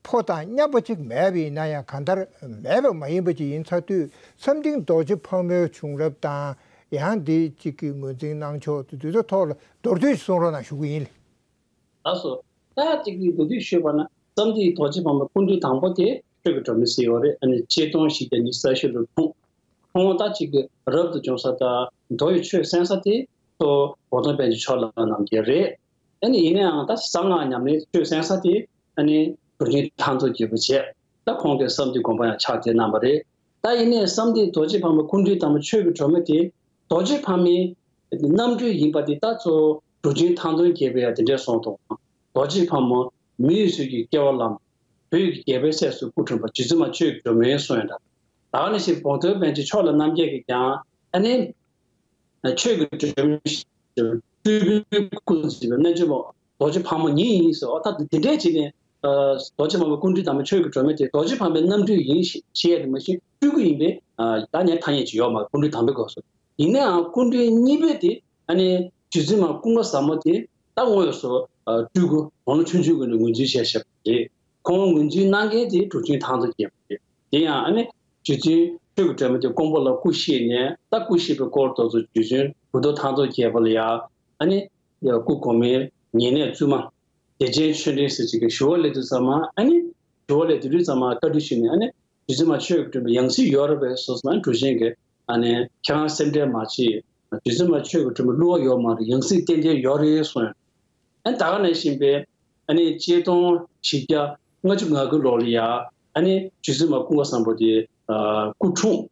ཕོ་དང་མཉམ་པ་ཅིག་མེད་པ་ཡིན་ན་ཡང་གང་ལྟར་མེད་པ་མ་ཡིན་པ་ཅིག་ཡིན་ཚར་དུས་བསམ་གཏན་རྡོ་རྗེ་ཕག་མོའི་བྱུང་རབས་དང་ཡང་འདི་གཅིག་གི་ངོས་འཛིན་གནང་ཕྱོགས་དེ་དུས་ཚོད་ཐོག་ལ་མདོར་བསྡུས་ཤིག་གསུང་རོགས་གནང་ཞུ་གི་ཡིན། ལགས་སོ། ད་གཅིག་གི་མདོར་བསྡུས་ཞུས་པ་ན་བསམ་གཏན་རྡོ་རྗེ་ཕག་མོ་སྐུ་ཕྲེང་དང་པོ་དེ་ཆོས་ཀྱི་སྒྲོན་མེ་ཟེར་ཡོད་རེད། ཨ་ནི་ཆིག་སྟོང་བཞི་བརྒྱ་ཉི་ཤུ་རྩ་བཞི་ལོར་འཁྲུངས། ཁོང་ད་གཅིག་གི་རབ་ཏུ་བྱུང་ས་དང་མདོ་ཡི་ཆོས་གསན་ས་དེ་གཙོ་བོ་གོ་སྟོན་པཎ་ཆེན་ཕྱོགས་ལ་རྣམ་རྒྱལ་རེད། ཨ་ནི་ཡིན་ནའང་ད་གསང་སྔགས་ཉམས་ལེན་ཆོས་གསན་ས་དེ་ཨ་ནི་གྲུབ་ཆེན་ཐང་སྟོང་རྒྱལ་པོ་བྱས། ད་ཁོང་གིས་བསམ་གཏན་དགོན་པ་ཡང་ཕྱག་བཏབ་གནང་བ་རེད། ད་ཡིན་ནའི་བསམ་གཏན་རྡོ་རྗེ་ཕག་མོ་སྐུ་ཕྲེང་དང་པོ་ཆོས་ཀྱི་སྒྲོན་མེ་དེ་རྡོ་རྗེ་ཕག་མོའི་རྣམ་སྤྲུལ་ཡིན་པ་དེ་ད་གཙོ་བོ་གྲུབ་ཆེན་ཐང་སྟོང་རྒྱལ་པོས་ཡང་དེ་འདྲས་གསུངས་འདུག་རྡོ་རྗེ་ཕག་མོ་མི་ཡི་ཚུལ་གྱིས་སྐྱེ་བ་བླངས། བོད་ཀྱི་རྒྱལ་པོའི་སྲས་སུ་སྐུ་འཁྲུངས་པ། རྗེ་བཙུན་མ་ཆོས་ཀྱི་སྒྲོན་མེ་གསུངས་ཡོད་འདུག་ད་ནི་ཞིག་གོ་སྟོན་པཎ་ཆེན་ཕྱོགས་ལ་རྣམ་རྒྱལ་གྱིས་ཀྱང་ཨ་ནི། ཆོས་ཀྱི་སྒྲོན་མེ་ཞེས་པའི་སྤྲུལ་པའི་སྐུ་མཛད་པའི་རྣལ་འབྱོར་མ་རྡོ་རྗེ་ཕག་མོ་ཉིད་ཡིན་ཟེར་བ། ད་དེ་འདྲས་བྱས་ནས་རྡོ་རྗེ་ཕག་མོ་སྐུ་ཕྲེང་དང་པོའི་ཆོས་ཀྱི་སྒྲོན་མེ་དེ་རྡོ་རྗེ་ཕག་མོའི་རྣམ་སྤྲུལ་ཡིན་ཞེས་བཤད་ཡ་དེ་མ་གཞི་སྤྲུལ་སྐུ་ཡིན་པའི་ད་ནས་ཐ་སྙད་ཅིག་ཡོད་མ་རེད། སྐུ་ཕྲེང་དང་པོའི་སྐབས་སུ། ཡིན་ནའང་སྐུ་ཕྲེང་གཉིས་པའི་དེ་ཨ་ནི་རྗེ་བཙུན་མ་ཀུན་དགའ་བཟང་མོ་དེ་ད་དངོས་སུ་སྤྲུལ་སྐུ་དགུང་ལོ་ཆུང་ཆུང་གི་ནས་ངོས་འཛིན་བྱས་བཞག་པ་རེད། ཁོང་ངོས་འཛིན་གནང་མཁན་དེ་གྲུབ་ཆེན་ཐང་སྟོང་རྒྱལ་པོ་རེད། དེ་ཡང་ཨ་ནི་རྗེ་བཙུན་ཆོས་ཀྱི་སྒྲོན་མེ་དེ་ཀོང་པོ་ལ་སྐུ་གཤེགས་ནས་ད་སྐུ་གཤེགས་པའི་སྐོར་དེ་ཚོ་རྗེ་བཙུན་གྲུབ་ཐོབ་ཐང་སྟོང་རྒྱལ་པོ་ལ་ཡང་ཨ་ནི་སྐུ་གོང་མའི་ཉེ་གནས་བཙུན་མ་བདེ་ཆེན་ཆོས་སྒྲོན་ཟེར་ཅིག་གིས་ཞུ་བ་སླེབས་དུས་ཙམ་པ་ཨ་ནི་ཞུ་བ་སླེབས་དུས་ཙམ་པ་བཀའ་འདྲི་ཞུས་ནས་ཨ་ནི་རྗེ་བཙུན་མ་ཆོས་ཀྱི་སྒྲོན་མེ་ཡང་སྲིད་ཡོད་རེད་པས་ཟེར་སོང་ན། གྲུབ་ཆེན་གྱིས་ཨ་ནི་ཁྱེད་རང་སེམས་ཁྲལ་མ་བྱེད། རྗེ་བཙུན་མ་ཆོས་ཀྱི་སྒྲོན་མེ་བསླུ་བ་ཡོད་མ་རེད། ཡང་སྲིད་ཏན་ཏན་ཡོད་རེད་གསུངས་ཡོད། ཨ་ནི་ད་ག་ནང་བཞིན་པའི་ཨ་ནི་ཆིག་སྟོང་བཞི་བརྒྱ་ལྔ་བཅུ་ང་དགུ་ལོ་ལ་ཡ་ཨ་ནི་རྗེ་བཙུན་མ་ཀུན་དགའ་བཟང་པོ་དེ་སྐུ་འཁྲུངས།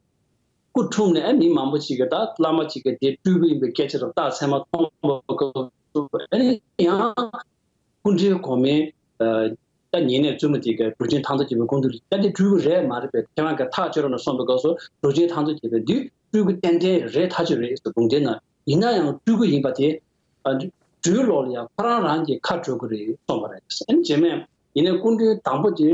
སྐུ་འཁྲུངས་ནས་ཨ་མི་མང་པོ་ཅིག་གིས་ད་བླ་མ་ཅིག་གིས་དེ་སྤྲུལ་སྐུ་ཡིན་པའི་སྐད་ཆ་རབ་རྟགས་མཚན་མ་མཐོང་བ་སྐབས་སུ་ཨ་ནི་ཡང་ སྐུ་ཕྲེང་གོང་མའི་ད་ཉེ་གནས་བཙུན་མ་དེ་ག་གྲུབ་ཆེན་ཐང་སྟོང་རྒྱལ་པོའི་སྐུ་མདུན་ལ་ད་འདི་སྤྲུལ་སྐུ་རེད་མ་རེད་པས། ཁྱེད་རང་ག་ཐག་གཅོད་རོགས་གནང་གསུངས་པའི་སྐབས་སུ་གྲུབ་ཆེན་ཐང་སྟོང་རྒྱལ་པོས་འདི་སྤྲུལ་སྐུ་ཏན་ཏན་རེད་ཐག་ཆོད་རེད་ཟེར་དགོངས་དོན་གནང་། ཡིན་ན་ཡང་སྤྲུལ་སྐུ་ཡིན་པ་དེ་སྤྲུལ་ལོག་ལ་ཡང་ཁོ་རང་རང་གི་ཁ་གྲོལ་གི་རེད་གསུངས་པ་རེད། ཨ་ནི་རྗེས་མས་ཡིན་ནའི་སྐུ་ཕྲེང་དང་པོ་དེ་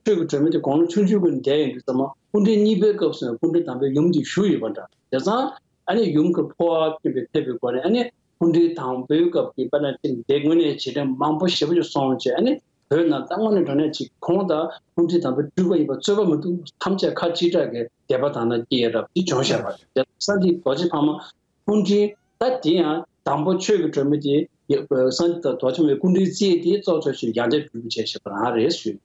ཆོས་ཀྱི་སྒྲོན་མེ་དེ་དགུང་ལོ་ཆུང་ཆུང་གི་འདས་ཡིན་དུས་ཙམ་པ་སྐུ་ཕྲེང་གཉིས་པའི་སྐབས་སུ་སྐུ་ཕྲེང་དང་པོའི་ཡུམ་དེ་བཞུགས་ཡོད་པ་འདྲ། བྱས་ཙང་ཨ་ནི་ཡུམ་གྱི་འཕོ་བ་མཁྱེན་པའི་ཕེབས་པའི་སྒོ་ནས་ཨ་ནི་སྐུ་ཕྲེང་དང་པོའི་སྐབས་ཀྱི་དཔེར་ན་ཅིག་འདས་དངོས་གནས་རྗེས་དྲན་མང་པོ་ཞེ་པོ་ཅིག་སོང་བྱས། ཨ་ནི་བོད་ནང་ད་དངོས་གནས་དྲང་གནས་ཅིག་ཁོང་དང་སྐུ་ཕྲེང་དང་པོའི་སྤྲུལ་པ་ཡིན་པ་རྩོད་པ་མི་འདུག་ཐམས་ཅད་ཁ་གཅིག་གྲགས་ཀྱི་དད་པ་དང་ན་སྐྱེས་ཡ་འདྲ་པོ་དེ་བྱུང་བཞག་པ་རེད། བྱས་ཙང་འདི་རྡོ་རྗེ་ཕག་མོ་སྐུ་ཕྲེང་ད་དེ་ཡང་དང་པོ་ཆོས་ཀྱི་སྒྲོན་མེ་དེ་སངས་རྒྱས་རྡོ་རྗེ་མའི་སྐུ་ཕྲེང་རྩིས་དེ་གཙོ་ཆེ་ཤོས་ཡང་དག་སྤྲུལ་སྐུ་བྱས་བཞག་པ་རང་རེད་ཞུས།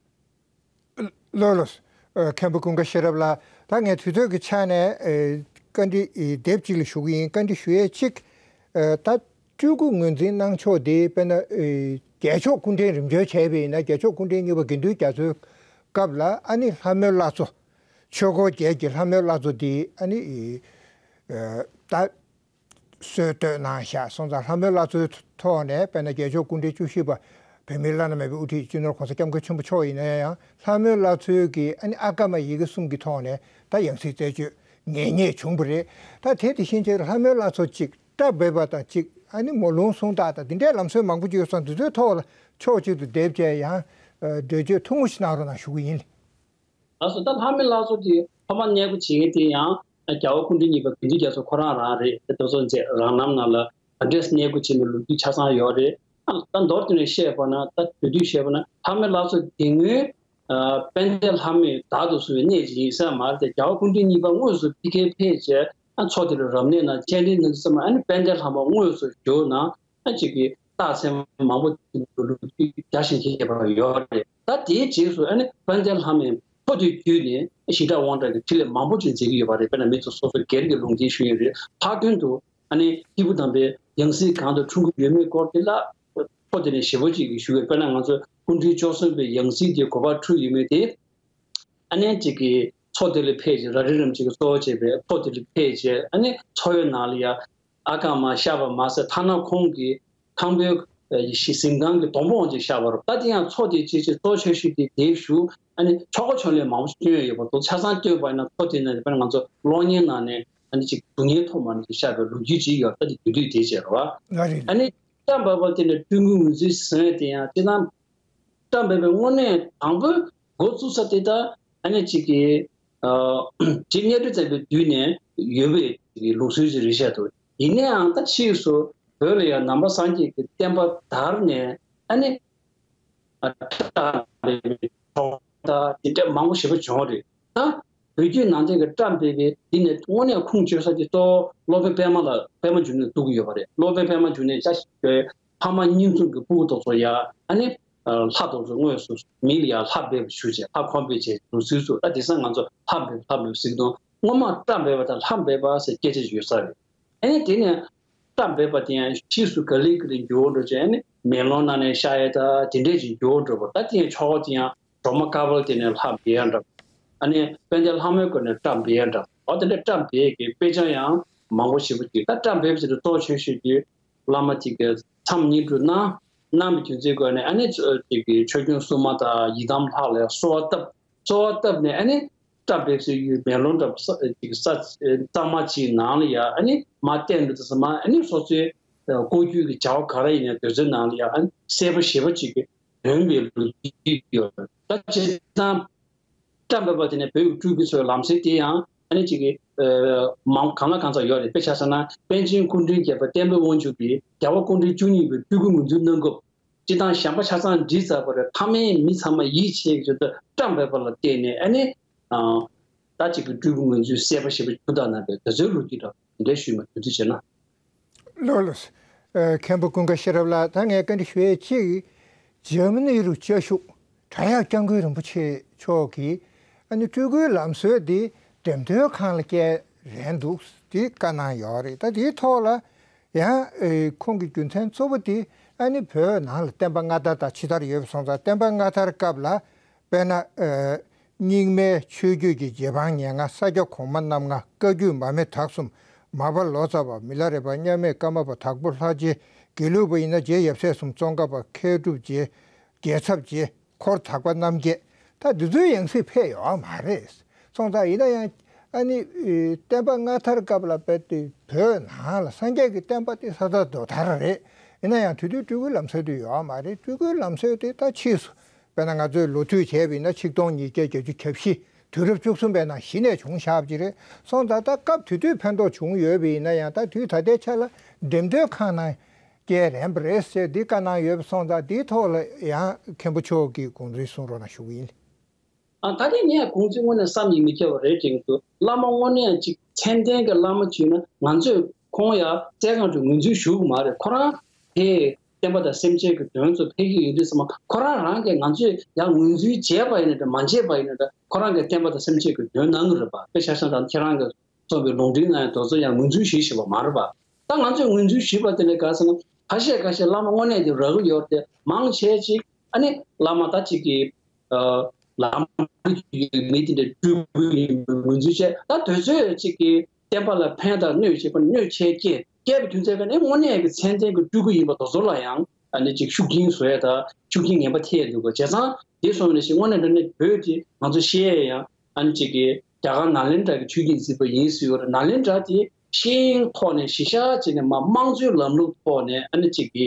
ལགས་ལགས། ཨ། མཁན་པོ་ཀུན་དགའ་ཤེས་རབ་ལགས། ད་ངས་དུས་ཚོད་ཀྱི་ཆ་ནས་ཨེ་བཀའ་འདྲི་ཨེ་དེབ་ཅིག་ལ་ཞུ་གི་ཡིན། བཀའ་འདྲི་ཞུ་ཡས་གཅིག་ཨེ་ད་སྤྲུལ་སྐུ་ངོས་འཛིན་གནང་ཕྱོགས་དེ་དཔེར་ན་ཨེ་རྒྱལ་མཆོག་སྐུ་ཕྲེང་རིམ་བྱོན་བྱས་པ་ཡིན་ན། རྒྱལ་མཆོག་སྐུ་ཕྲེང་གཉིས་པ་དགེ་འདུན་རྒྱ་མཚོའི་སྐབས་ལ་ཨ་ནི་ལྷ་མོའི་བླ་མཚོ། ཆོས་འཁོར་རྒྱལ་གྱི་ལྷ་མོའི་བླ་མཚོ་དེ་ཨ་ནི་ཨེ་ད། སྲོལ་གཏོད་གནང་བཞག་སོང་ཙང་། ལྷ་མོའི་བླ་མཚོའི་ཐོག་ནས་དཔེར་ན་རྒྱལ་མཆོག་སྐུ་ཕྲེང་བཅུ་བཞི་པ་བོད་མིའི་བླ་ན་མེད་པའི་དབུ་ཁྲིད་སྤྱི་ནོར་༸གོང་ས་༸སྐྱབས་མགོན་ཆེན་པོ་མཆོག་ཡིན་ན་ཡང་། ལྷ་མོའི་བླ་མཚོའི་གི་ཨ་ནི་ཨ་ཀ་མ་ཡི་གེ་གསུམ་གྱི་ཐོག་ནས་ད་ཡང་སྲིད་རྩད་གཅོད་ངེས་རྙེད་བྱུང་བ་རེད། ད་དེ་དེ་བཞིན་བྱས་ལྷ་མོའི་བླ་མཚོ་གཅིག་སྐྲ་འབེབས་པ་དང་གཅིག་ཨ་ནི་མོ་ལུང་གསུང་སྟངས་དང་དེ་འདྲའི་ལམ་སྲོལ་མང་པོ་ཅིག་ཡོད་ཙང་། འདི་ཚོའི་ཐོག་ལ་ཕྱོགས་གཅིག་ཏུ་བསྡེབས་བྱས་ཡང་འགྲེལ་བརྗོད་ཐུང་ངུ་ཞིག་གནང་རོགས་གནང་ཞུ་གི་ཡིན། ལགས་སོ། ད་ལྷ་མོའི་བླ་མཚོ་དེ་ཐོག་མར་གནས་སྒོ་བྱེད་མཁན་དེ་ཡང་རྒྱལ་བ་སྐུ་ཕྲེང་གཉིས་པ་དགེ་འདུན་རྒྱ་མཚོ་ཁོ་རང་རང་རེད། དེ་དེ་ཚོ་མཛད་རང་རྣམ་ནང་ལ་ག་འདྲས་གནས་སྒོ་བྱེད་མིན་ལོ་རྒྱུས་ཆ་ཚང་ཡོད་རེད། ད་མདོར་བསྡུས་ནས་བཤད་པ་ན། ད་དེ་དུས་བཤད་པ་ན་ལྷ་མོའི་བླ་མཚོ་དེ་སྔོན་དཔལ་ལྡན་ལྷ་མོས་བདག་ཏུ་བཟུང་བའི་གནས་ཅིག་ཡིན་ས་མ་རེད་དེ། རྒྱལ་བ་སྐུ་ཕྲེང་གཉིས་པ་དངོས་སུ་ཕ་གིར་ཕེབས་བྱས་ཨ་མཚོ་དེ་ལ་རབ་གནས་གནང་། སྤྱན་འདྲེན་གནང་དུས་ཙམ་པ་ཨ་ནི་དཔལ་ལྡན་ལྷ་མོ་དངོས་སུ་བཞུགས་གནང་། ཨ་ཅིག་གི་རྟགས་མཚན་མང་པོ་ཅིག་ལོ་རྒྱུས་རྒྱ་ཞིང་ཁྱབ་པ་ཡོད་རེད། ད་དེའི་རྗེས་སུ་ཨ་ནི་དཔལ་ལྡན་ལྷ་མོས་མཚོ་དེ་བརྒྱུད་ནས་ཞི་དྲག་དབང་དྲག་གི་ཕྲིན་ལས་མང་པོ་ཅིག་མཛད་ཀྱི་ཡོད་པ་རེད། དཔེར་ན་མི་ཚོ་སོ་སོ་སྒེར་གྱི་ལུང་བསྟན་ཞུ་ཡི་རེད། ལྷག་དོན་དུ་ཨ་ནི་སྐྱེས་བུ་དམ་པའི་ཡང་སྲིད་གང་དུ་འཁྲུངས་ཀྱི་ཡོད་མེད་སྐོར་དེ་ལ་མཚོ་དེ་ནས་ཞིབ་པོ་ཅིག་གིས་ཞུ་ཡོད། དཔེར་ན་ང་ཚོ་སྐུ་ཕྲེང་བཅུ་གསུམ་པའི་ཡང་སྲིད་དེ་གོ་འཕང་འཁྲུངས་ཡོད་མེད་དེ་ཨ་ནི་ཅིག་གིས་མཚོ་དེ་ལ་ཕེབས་བྱས། ར་རི་རིན་པོ་ཆེ་གིས་གཙོ་བོ་བྱས་པའི་མཚོ་དེ་ལ་ཕེབས་བྱས་ཨ་ནི་མཚོ་ཡི་ནང་ལ་ཡ་ཨ་ཀ་མ་ཤར་བ་མ་ཟད། ཐ་ན་ཁོང་གིས་ཁང་པའི་གཟིམ་ཁང་གི་སྡོང་པོའང་ཅིག་ཤར་བ་རེད། ད་དེ་ཡང་མཚོ་དེ་ཅིག་ཅིག་གཙོ་ཆེ་ཤོས་དེ་དེ་བཞུགས། ཨ་ནི་ཆོ་ག་ཕྱག་ལེན་མང་པོ་ཞིག་བསྐྱོན་ཡོད་པ་དང་། ཆ་ཚང་བསྐྱོན་པ་ཡིན་ན་མཚོ་དེ་ནས་དཔེར་ན་ང་ཚོ་གློག་བརྙན་ནང་ནས་ཨ་ནི་ཅིག་སྡུག་བསྔལ་ཐོག་མ་ནས་ཅིག་ཤར་བའི་ལོ་རྒྱུས་ཅིག་ཡོད། ད་དེ་དུས་དུས་དེ་བྱས་རེད་བ། ང་རེད། ཨ་ནི་སྐྲ་འབབ་པ་དེ་ནས་སྤྲུལ་སྐུ་ངོས་འཛིན་ཟེར་དེ་ཡང་སྤྱིར་བཏང་སྐྲ་འབབ་པའི་དངོས་གནས་དང་པོའི་འགོ་བཙུགས་ས་དེ་ད་ཨ་ནི་ཅིག་གི་ཨ་རྗེ་གཉའ་ཁྲི་བཙན་པོའི་དུས་ནས་ཡོད་པའི་ལུགས་སྲོལ་ཞིག་རེད་བཤད་འདུག་ཡིན་ནའང་ད་ཕྱིས་སུ་བོད་ལ་ཡང་ནང་པ་སངས་རྒྱས་ཀྱི་བསྟན་པ་དར་ནས་ཨ་ནི་ཨ་སྐྲ་འབབ་པའི་ཆོ་ག་དེ་འདྲ་མང་པོ་ཞེ་པོ་བྱུང་བ་རེད། ད་བོད་བརྒྱུད་ནང་བསྟན་གྱི་སྐྲ་འབབ་པའི་འདི་ནས་དངོས་གནས་ཁུངས་བཅོལ་ས་དེ་གཙོ་བོ་སློབ་དཔོན་པདྨ་ལ་པདྨ་འབྱུང་གནས་འདུག་གི་ཡོད་པ་རེད། སློབ་དཔོན་པདྨ་འབྱུང་གནས་ཅིག་ཕ་མ་གཉིས་འཛོམས་ཀྱི་སྤུ་གུ་དེ་ཚོ་ཡ་ཨ་ནི་ལྷ་དེ་ཚོ་དངོས་སུ་མི་ལ་ཡ་ལྷ་འབེབས་པ་ཞུ་བྱས། ལྷ་ཁང་འབེབས་བྱས་འདུག་ཚུལ་ཚོ། ད་དེང་སང་ང་ཚོ་ལྷ་འབེབས་ལྷ་འབེབས་ཟེར་གྱི་འདུག་སྔོན་མ་སྐྲ་འབབ་པ་དང་ལྷ་འབེབས་པ་ཟེར་སྐད་ཆ་ཡོད་ས་རེད། ཨ་ནི་དེ་ནས་སྐྲ་འབབ་པ་དེ་ཡང་ཕྱིས་སུ་ག་ལེ་ག་ལེ་འགྱུར་བ་འགྲོ་བྱས། ཨ་ནི་མེ་ལོང་ནང་ནས་ཤར་ཡ་ད་དེ་འདྲས་ཅིག་འགྱུར་བ་འགྲོ་བ། ད་དེ་ཡང་ཆོ་ག་དེ་ཡང་སྒྲོལ་མ་དཀར་པོ་དེ་ནས་ལྷ་འབེབས་ཡ་འདྲ། ཨ་ནི་དཔལ་ལྡན་ལྷ་མོའི་སྒོ་ནས་སྐྲ་འབབ་ཡ་འདྲ། འོ་དེ་འདྲ་སྐྲ་འབབ་ཡ་གི་དཔེ་ཆ་ཡང་མང་པོ་ཞེ་པོ་ཅིག་ད་སྐྲ་འབབ་ཟེར་དུས་གཙོ་ཆེ་ཤོས་ཀྱི་བླ་མ་ཅིག་གི་མཚམས་བསྙེན་སྒྲུབ་གནང་གནང་བའི་རྒྱུ་མཚན་སྒོ་ནས་ཨ་ནི་ཅིག་གི་ཆོས་སྐྱོང་སྲུང་མ་དང་ཡི་དམ་ལྷ་ལ་གསོལ་བ་བཏབ། གསོལ་བ་བཏབ་ནས་ཨ་ནི་སྐྲ་འབབ་སའི་ཡུལ་མེ་ལོང་འདྲ་པོ་ས་ཅིག་ས་གཙང་མ་ཅིག་ནང་ལ་ཡ་ཨ་ནི་མར་བསྟན་འདུག་ཙམ་པ། ཨ་ནི་སོ་སོའི་ལྐོག་གྱུར་གྱི་བྱ་བ་ག་རེ་ཡིན་ན་དེ་ཚོའི་ནང་ལ་ཡ་ཨ་ནི་གསལ་པོ་ཞེ་པོ་ཅིག་གི་འདོན་པའི་ལོ་རྒྱུས་ཡོད། ད་སྤྱིར་བཏང་སྐྲ་འབབ་པ་དེ་ནས་བོད་ཀྱི་སྤྲུལ་སྐུ་ཚོའི་ལམ་སྲོལ་དེ་ཡང་ཨ་ནི་ཅིག་གི་མང་གང་ལ་གང་འཚམ་ཡོད་རེད། དཔེ་ཆ་བཞག་ན་པཎ་ཆེན་སྐུ་ཕྲེང་བརྒྱད་པ་བསྟན་པའི་དབང་ཕྱུག་གིས་རྒྱལ་བ་སྐུ་ཕྲེང་བཅུ་གཉིས་པའི་སྤྲུལ་སྐུ་ངོས་འཛིན་གནང་སྐབས། སྤྱིར་བཏང་བྱམས་པ་ཆ་ཚང་བསྒྲིལ་ཚར་བ་རེད། མཐའ་མའི་མི་ཚང་མ་ཡིད་ཆེས་ཀྱི་ཆེད་དུ་སྐྲ་འབབ་པ་ལ་བརྟེན་ནས་ཨ་ནི་ད་ཅིག་གི་སྤྲུལ་སྐུ་ངོས་འཛིན་གསལ་པོ་ཞེ་པོ་བྱུང་དང་ན་པའི་དེ་ཚོའི་ལོ་རྒྱུས་འདྲ་འདྲ་ཞུས་མ་དུས་དུས་བྱས་ན། ལགས་ལགས། ཨ་མཁན་པོ་ཀུན་དགའ་ཤེས་རབ་ལགས། ད་ངས་བཀའ་འདྲི་ཞུ་ཡས་གཅིག་འཇར་མ་ནི་རུ་བཅའ་བཞུགས་བྲག་གཡབ་སྐྱབས་མགོན་རིན་པོ་ཆེ་མཆོག་གིས་ཨ་ནི་སྤྲུལ་སྐུའི་ལམ་སྲོལ་འདི་འགྲེམས་སྟོན་ཁང་ལ་བསྐྱལ་རན་འདུག་དེ་བཀའ་གནང་ཡོད་རེད། ད་དེའི་ཐོག་ལ་ཡང་ཨེ་ཁོང་གི་རྒྱུ་མཚན་གཙོ་བོ་དེ་ཨ་ནི་བོད་ནང་ལ་བསྟན་པ་སྔ་དར་དང་ཕྱི་དར་ཡོད་པ་སོང་ཙང་། བསྟན་པ་སྔ་དར་སྐབས་ལ་དཔེར་ན་ཨེ་རྙིང་མའི་ཆོས་བརྒྱུད་ཀྱི་རྗེ་འབངས་ཉེར་ལྔ། ས་སྐྱ་གོང་མ་རྣམ་ལྔ། བཀའ་བརྒྱུད་མར་མེ་དྭགས་གསུམ། མར་པ་ལོ་ཙཱ་བ། མི་ལ་རས་པ། མཉམ་མེད་ཀརྨ་པ། དྭགས་པོ་ལྷ་རྗེ། དགེ་ལུགས་པ་ཡིན་ན་རྗེ་ཡབ་སྲས་གསུམ། ཙོང་ཁ་པ། མཁས་གྲུབ་རྗེ། རྒྱལ་ཚབ་རྗེ། འཁོར་དག་པ་རྣམ་བརྒྱད། ད་འདི་ཚོའི་ཡང་སྲིད་ཕེབས་ཡོད་མ་རེད། སོང་ཙང་ཡིན་ན་ཡང་ཨ་ནི་ཨེ་བསྟན་པ་སྔ་དར་སྐབས་ལ་དཔེ་དེ་བོད་ནང་ལ་སངས་རྒྱས་ཀྱི་བསྟན་པ་དེ་ས་ད་རྡོ་དར་རེད། ཡིན་ན་ཡང་དེ་དུས་སྤྲུལ་སྐུའི་ལམ་སྲོལ་དེ་ཡོད་མ་རེད། སྤྲུལ་སྐུའི་ལམ་སྲོལ་དེ་ད་ཕྱིས་སུ་དཔེར་ན་ང་ཚོས་ལོ་མཐུད་བྱས་པ་ཡིན་ན་ཆིག་སྟོང་ཉིས་བརྒྱ་བརྒྱད་ཅུ་གྱ་བཞི། དུས་རབས་བཅུ་གསུམ་པའི་ནང་གཞི་ནས་བྱུང་བཞག་པ་ཅིག་རེད། སོང་ཙང་ད་སྐབས་དེ་དུས་ཕན་ཐོགས་བྱུང་ཡོད་པ་ཡིན་ན་ཡང་ད་དུས་ད་ལྟའི་ཆ་ལ་འགྲེམས་སྟོན་ཁང་ནང་སྐྱེལ་རན་པ་རེད་ཟེར་འདི་བཀའ་གནང་ཡོད་པ་སོང་ཙང་འདིའི་ཐོག་ལ་ཡང་མཁན་པོ་མཆོག་གིས་དགོངས་ཚུལ་གསུང་རོགས་གནང་ཞུ་གི་ཡིན། ཨ་ད་ལྟ་ངས་དགོངས་ཚུལ་དངོས་གནས་བསམ་གྱིས་མི་ཁྱབ་པ་རེད་དྲན་གྱི་འདུག་བླ་མ་དངོས་གནས་ཅིག་མཚན་ལྡན་གྱི་བླ་མ་བྱུང་ན་ང་ཚོས་ཁོང་ཡ་བཙལ་གང་དུ་ངོས་འཛིན་ཞུ་གི་མ་རེད། ཁོ་རང་དེ་བསྟན་པ་དང་སེམས་ཅན་གྱི་དོན་ཚོ་ཕལ་གྱི་ཡོད་དུས་ཙམ་པ་ཁོ་རང་རང་གིས་ང་ཚོས་ཡང་ངོས་འཛིན་བྱས་པ་ཡིན་ན་འདྲ་མ་བྱས་པ་ཡིན་ན་འདྲ་ཁོ་རང་གིས་བསྟན་པ་དང་སེམས་ཅན་གྱི་དོན་གནང་གི་རེད་པ། དཔེ་ཆ་བཞག་ན་ཁྱེད་རང་གིས་གསུངས་པའི་ལུང་འདྲེན་ནང་ཡང་དེ་ཚོ་ཡང་ངོས་འཛིན་བྱེད་བཞིན་པ་མ་རེད་པ། ད་ང་ཚོས་ངོས་འཛིན་ཞུས་པ་དེ་ལས་ག་ཟེར་ན་ཁ་ཤས་ཁ་ཤས་བླ་མ་དངོས་གནས་དེ་རག་གི་ཡོད་དེ་མང་ཆེ་ཅིག་ཨ་ནི་བླ་མ་ད་ཅིག་གི་ལམ་ཡོད་མི་དེ་འདྲ་སྤྲུལ་སྐུ་ཡིན་པའི་ངོས་འཛིན་བྱས། ད་དུས་ཚོད་ཅིག་གི་བསྟན་པ་ལ་ཕན་དང་གནོད་བྱེད་པ་གནོད་ཆེ་སྐྱེས་སྐྱེས་པའི་དུས་ཚོད་ཀ་ནས་དངོས་གནས་ཀྱི་མཚན་ལྡན་གྱི་སྤྲུལ་སྐུ་ཡིན་པ་དེ་ཚོ་ལ་ཡང་ཨ་ནི་ཅིག་ཤུགས་རྐྱེན་བཟོ་ཡ་དང་ཤུགས་རྐྱེན་ངན་པ་ཐེབས་འདུག་ག་བྱས་ཙང་དེ་སོང་ནས་ཤིག་དངོས་གནས་དྲང་གནས་བོད་དེ་ང་ཚོ་ཤེས་ཡ་ཡང་ཨ་ནི་ཅིག་གི་རྒྱ་གར་ནཱ་ལེནྡྲ་གི་ཆོས་ཀྱི་གཟིགས་པ་ཡིན་ཟེར་ཡོད་རེད། ནཱ་ལེནྡྲ་དེ་ཤེས་ཡོན་ཐོག་ནས་གཞི་བཞག་བྱས་ནས་མ་དམངས་གཙོའི་ལམ་ལུགས་ཐོག་ནས་ཨ་ནི་ཅིག་གི་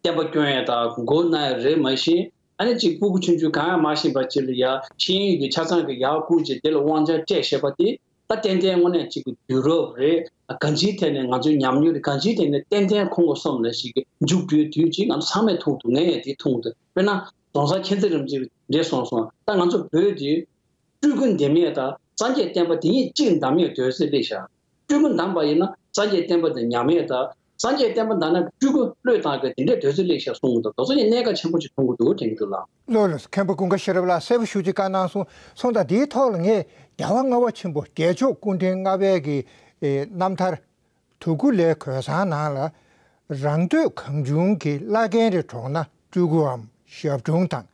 བསྟན་པ་སྐྱོང་ཡས་དང་མགོ་གནག་ཡས་རེད། མ་གཞི་ཨ་ནི་གཅིག་སྤུ་གུ་ཆུང་ཆུང་གང་ཡང་མ་ཤེས་པ་ཅིག་ལ་ཡ་ཤེས་ཡོན་གྱི་ཆ་ཚང་གི་ཡར་བསྐུར་བྱས་དེ་ལ་དབང་ཆ་སྤྲད་བཞག་པ་དེ་ད་ཏན་ཏན་དངོས་གནས་གཅིག་གི་དུས་རབས་རེད། གང་ཅིའི་ཐད་ནས་ང་ཚོའི་ཉམས་མྱོང་རེད། གང་ཅིའི་ཐད་ནས་ཏན་ཏན་ཁོང་གི་སོམ་ལ་ཞིག་གི་མཇུག་སྒྲིལ་དུས་གཅིག་ང་ཚོ་ཚང་མས་མཐོང་ཐུབ། ངས་ཡང་དེ་མཐོང་ཐུབ། དཔེར་ན་རྫོང་སར་མཁྱེན་བརྩེ་རིན་པོ་ཆེ་འདྲ་གསུངས་སོང་། ད་ང་ཚོ་བོད་དེ་སྤྲུལ་སྐུ་འདེམས་ཡས་དང་སངས་རྒྱས་བསྟན་པ་དེ་གཉིས་གཅིག་འདམ་ཡས་དུས་ཚོད་སླེབས་ཤག་སྤྲུལ་སྐུ་འདམ་པ་ཡིན་ན་སངས་རྒྱས་བསྟན་པ་དེ་ཉམས་ཡས་དང་སངས་རྒྱས་བསྟན་པ་འདམ་ན་སྤྲུལ་སྐུ་བློས་བཏང་གི་དེ་འདྲའི་དུས་ཚོད་སླེབས་ཤག་གསུངས་འདུག་དེ་ཚོ་ནི་གནད་འགག་ཆེན་པོ་ཅིག་མཐོང་གི་འདུག་དྲན་གྱི་འདུག་ལགས། ལགས་ལགས། མཁན་པོ་ཀུན་དགའ་ཤེས་རབ་ལགས་གསལ་པོ་ཞེ་པོ་ཅིག་བཀའ་གནང་སོང་། སོང་ཙང་དེའི་ཐོག་ལ་ངས་རྒྱལ་བ་ལྔ་པ་ཆེན་པོ་རྒྱལ་མཆོག་སྐུ་ཕྲེང་ལྔ་པའི་གི་ཨེ་རྣམ་ཐར་དུ་ཀུ་ལའི་གོས་བཟང་ནང་ལ་རང་འདོད་གང་བྱུང་གི་བླ་རྒན་རེ་གྲོངས་ན་སྤྲུལ་སྐུའམ་ཞབས་དྲུང་དང་།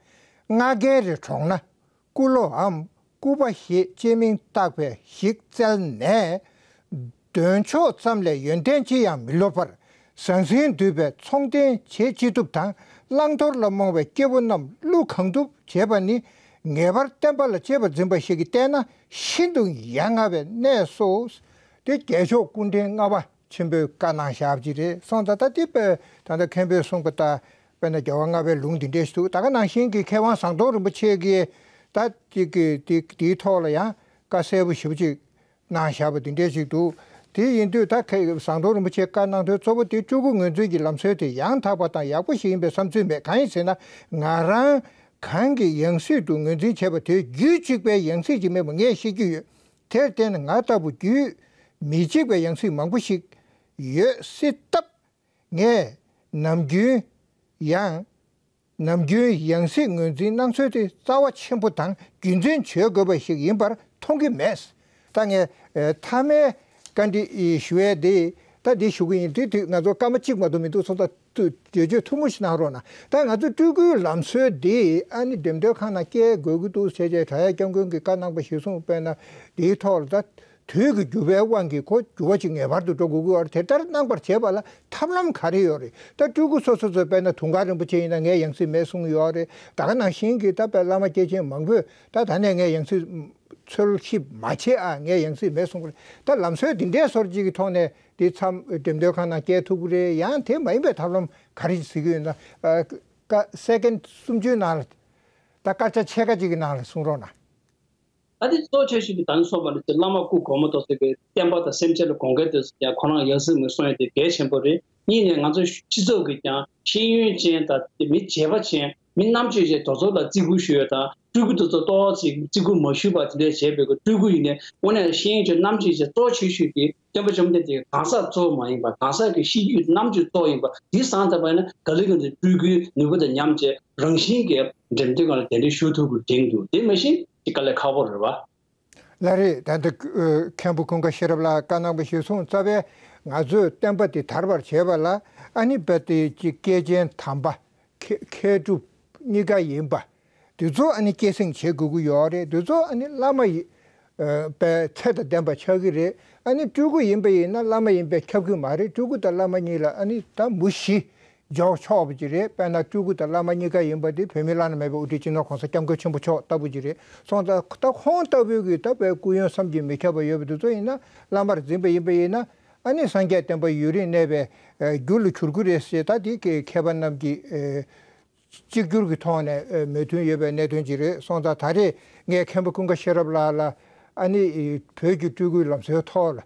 རྔ་རྒན་རེ་གྲོངས་ན་སྐུ་ལོའམ་སྐུ་པ་ཞེས་བཅས་མིང་བཏགས་པའི་ཞིག་བཙལ་ནས། འདོན་ཆོག་ཙམ་ལས་ཡོན་ཏན་ཅི་ཡང་མི་སློབ་པར་ཟང་ཟིང་འདུས་པའི་ཚོང་རྟེན་བྱེད་ཅི་ཐུབ་དང་བླང་དོར་ལ་རྨོངས་པའི་སྐྱེ་བོ་རྣམས་བསླུ་གང་ཐུབ་བྱེད་པ་ནི་ངེས་པར་བསྟན་པ་ལ་གཅེས་པར་འཛིན་པ་ཞིག་གིས་བལྟས་ན་ཤིན་ཏུ་ཡ་ང་བའི་གནས་སོ། དེ་རྒྱལ་མཆོག་སྐུ་ཕྲེང་ལྔ་པ་ཆེན་པོས་བཀའ་གནང་བཞག་པ་ཅིག་རེད། སོང་ཙང་ད་དེ་དཔེ་ད་ལྟ་མཁན་པོས་གསུངས་པ་ལྟར་དཔེར་ན་རྒྱལ་བ་ལྔ་པའི་ལུང་འདི་འདྲས་ཤིག་འདུག་ད་ག་ནང་བཞིན་གྱི་མཁས་དབང་ཟམ་གདོང་རིན་པོ་ཆེ་གིས་ད་དེ་གི་དེ་དེའི་ཐོག་ལ་ཡང་བཀའ་གསལ་པོ་ཞེ་པོ་ཅིག་གནང་བཞག་པ་འདི་འདྲས་ཅིག་འདུག་དེ་ཡིན་དུས་ད་ཁ་ཟམ་གདོང་རིན་པོ་ཆེས་བཀའ་གནང་དོན་གཙོ་བོ་དེ་སྤྲུལ་སྐུ་ངོས་འཛིན་གྱི་ལམ་སྲོལ་དེ་ཡང་དག་པ་དང་ཡག་པོ་ཞིག་ཡིན་པའི་བསམ་ཚུལ་མེད། གང་ཡིན་ཟེར་ན་ང་རང་གང་གི་ཡང་སྲིད་དུ་ངོས་འཛིན་བྱས་པ་དེ་རྒྱུད་གཅིག་པའི་ཡང་སྲིད་ཅིག་མེད་པ་ངས་ཤེས་ཀྱི་ཡོད། དེར་བརྟེན་ང་ལྟ་བུ་རྒྱུད་མི་གཅིག་པའི་ཡང་སྲིད་མང་པོ་ཞིག་ཡོད་སྲིད་སྟབས། ངས་ནམ་རྒྱུན་ཡང་། ནམ་རྒྱུན་ཡང་སྲིད་ངོས་འཛིན་གནང་སྲོལ་དེ་རྩ་བ་ཆེན་པོ་དང་རྒྱུན་འཛིན་བྱེད་དགོས་པ་ཞིག་ཡིན་པར་མཐོང་གི་མེད། ད་ངས་ཨེ་མཐའ་མའི་བཀའ་འདྲི་ཞུ་ཡས་དེ་ད་འདི་ཞུ་གི་ཡིན། དེ་དུས་ང་ཚོ་སྐར་མ་གཅིག་མ་གཏོགས་མི་འདུག་སོང་ཙང་བརྗོད་བརྗོད་ཐུང་ངུ་ཞིག་གནང་རོགས་གནང་། ད་ང་ཚོ་སྤྲུལ་སྐུའི་ལམ་སྲོལ་འདི་ཨ་ནི་འགྲེམས་སྟོན་ཁང་ནང་སྐྱེལ་དགོས་ཀྱི་འདུག་ཟེར་བྱས་དྲ་ཡ་སྐྱབས་མགོན་གྱིས་བཀའ་གནང་པ་གཞིར་བཟུང་དཔེར་ན་དེའི་ཐོག་ལ་ད། དུས་ཀྱི་འགྱུར་བའི་དབང་གིས་ཁོ་འགྱུར་བ་ཅིག་ངེས་པར་དུ་འགྲོ་དགོས་ཀྱི་ཡོད་རེད། དེ་ལྟར་གནང་བར་བྱེད་པ་ལ་ཐབས་ལམ་ག་རེ་ཡོད་རེད། ད་སྤྲུལ་སྐུ་སོ་སོ་ཚོས་དཔེར་ན་དུང་དཀར་རིན་པོ་ཆེ་ཡིན་ན་ངས་ཡང་སྲིད་མེད་གསུངས་ཡོད་རེད། ད་ག་ནང་བཞིན་གྱི་ད་དཔེ་བླ་མ་སྐྱེས་ཆེན་མང་པོས་ད་ད་ནས་ངས་ཡང་སྲིད་འཚོལ་ཞིབ་མ་བྱེད་ཨ་ངས་ཡང་སྲིད་མེད་གསུངས་རེད། ད་ལམ་སྲོལ་འདི་འདྲའི་སོར་གཅིག་གི་ཐོག་ནས་འདི་མཚམས་འགྲེམས་སྟོན་ཁང་ནང་སྐྱེལ་ཐུབ་ཀྱི་རེད། ཡང་དེ་མ་ཡིན་པའི་ཐབས་ལམ་ག་རེ་ཞིག་གཟིགས་ཀྱི་ཡོད་ན། ཨ་ཀ་སེ་ཀེན་སུམ་ཅུའི་ནང་ལ་ད་སྐར་ཆ་ཕྱེད་ཀ་གཅིག་གི་ནང་ལ་གསུང་རོགས་གནང་། ད་དེ་གཙོ་ཆེ་ཤོས་ཀྱི་ད་ནི་སོགས་པ་ལ་བླ་མ་སྐུ་གོང་མ་ཏོག་ཙམ་གྱི་བསྟན་པ་དང་སེམས་ཅན་ལ་དགོངས་འགལ་དུ་ཡང་ཁོ་རང་ཡང་སྲིད་མི་གསུང་ཡ་དེ་གལ་ཆེན་པོ་རེད། གཉིས་ནས་ང་ཚོ་སྤྱི་ཚོགས་ཀྱི་ཀྱང་ཤེས་ཡོན་ཅན་དང་མི་བྱས་པ་ཅན་མི་རྣམ་དཔྱོད་ཅན་དེ་ཚོ་ལ་བརྩི་བཀུར་ཞུ་ཡ་དང་སྤྲུལ་སྐུ་དེ་ཚོ་ཏོག་ཙམ་བརྩི་བཀུར་མ་ཞུས་པ་དེ་འདྲས་བྱས་པའི་སྤྲུལ་སྐུ་ཡིན་ནའི་དངོས་གནས་ཤེས་ཡོན་ཅན་རྣམ་དཔྱོད་ཅན་གཙོ་ཆེ་ཤོས་ཀྱི་སྟོན་པ་བཅོམ་ལྡན་འདས་ཀྱི་གང་ཟག་གཙོ་བོ་མ་ཡིན་པར་གང་ཟག་གི་གཤིས་རྒྱུད་རྣམ་དཔྱོད་གཙོ་བོ་ཡིན་པ་འདི་བསམ་ཐུབ་པ་ཡིན་ན་ག་ལེ་ག་ལེ་སྤྲུལ་སྐུའི་ནུས་པ་དང་མཉམ་བྱས་རང་བཞིན་གྱིས་འགྲེམས་སྟོན་ཁང་ལ་གདན་འདྲེན་ཞུ་ཐུབ་དགོས་དྲན་འདུག་དེ་མ་གཞི་ཅིག་དཀའ་ལས་ཁག་པོ་རེད་བ། ལགས་རེད། ད་ལྟ་ཨ་མཁན་པོ་ཀུན་དགའ་ཤེས་རབ་ལགས་བཀའ་གནང་བ་གཞིར་བཟུང་རྩ་བའི་ང་ཚོས་བསྟན་པ་འདི་དར་བར་བྱེད་པ་ལ་ཨ་ནི་རྦད་དེ་ཅིག་སྐྱེས་ཆེན་དམ་པ། མཁས་མཁས་གྲུབ་གཉིས་ཀ་ཡིན་པ། འདི་ཚོ་ཨ་ནི་སྐྱེད་སྲིང་བྱེད་དགོས་ཀྱི་ཡོད་རེད། འདི་ཚོ་ཨ་ནི་བླ་མ་ཡི་ཨ་པའི་ཚད་དང་ལྡན་པ་ཆགས་ཀྱི་རེད། ཨ་ནི་སྤྲུལ་སྐུ་ཡིན་པ་ཡིན་ན་བླ་མ་ཡིན་པས་ཁྱབ་ཀྱི་མ་རེད། སྤྲུལ་སྐུ་དང་བླ་མ་གཉིས་ལ་ཨ་ནི་ད་མུ་བཞི་འཇོག་ཆོག་པ་ཅིག་རེད། དཔེར་ན་སྤྲུལ་སྐུ་དང་བླ་མ་གཉིས་ཀ་ཡིན་པ་དེ་བོད་མི་བླ་ན་མེད་པའི་དབུ་ཁྲིད་སྤྱི་ནོར་༸གོང་ས་༸སྐྱབས་མགོན་ཆེན་པོ་མཆོག་ལྟ་བུ་ཅིག་རེད་སོང་ཙང་། ད་ཁོང་ལྟ་བུའི་གི་ད་བའི་སྐུ་ཡོན་བསམ་གྱིས་མི་ཁྱབ་པ་ཡོད་པ་དེ་ཚོ་ཡིན་ན་བླ་མར་འཛིན་པ་ཡིན་པ་ཡིན་ན། ཨ་ནི་སངས་རྒྱས་བསྟན་པ་ཡུན་རིང་གནས་པའི་རྒྱུ་ལ་འགྱུར་གྱི་རེད་ཟེར། ད་དེ་མཁས་པ་རྣམས་ཀྱིས་གཅིག་གྱུར་གྱི་ཐོག་ནས་མོས་མཐུན་ཡོད་པའི་གནད་དོན་ཅིག་རེད་སོང་ཙང་། ད་རེས་ངས་མཁན་པོ་ཀུན་དགའ་ཤེས་རབ་ལགས་ལ་ཨ་ནི་བོད་ཀྱི་སྤྲུལ་སྐུའི་ལམ་སྲོལ་ཐོག་ལ་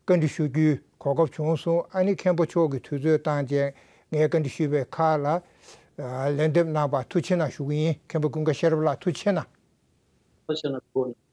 བཀའ་འདྲི་ཞུ་རྒྱུའི་གོ་སྐབས་བྱུང་སོང་། ཨ་ནི་མཁན་པོ་མཆོག་གིས་དུས་ཚོད་བཏང་བྱས་ངས་བཀའ་འདྲི་ཞུས་པའི་ཁག་ལ་ལན་འདེབས་གནང་བར་ཐུགས་རྗེ་གནང་ཞུ་གི་ཡིན། མཁན་པོ་ཀུན་དགའ་ཤེས་རབ་ལགས་ཐུགས་རྗེ་གནང་། ཐུགས་རྗེ་གནང་།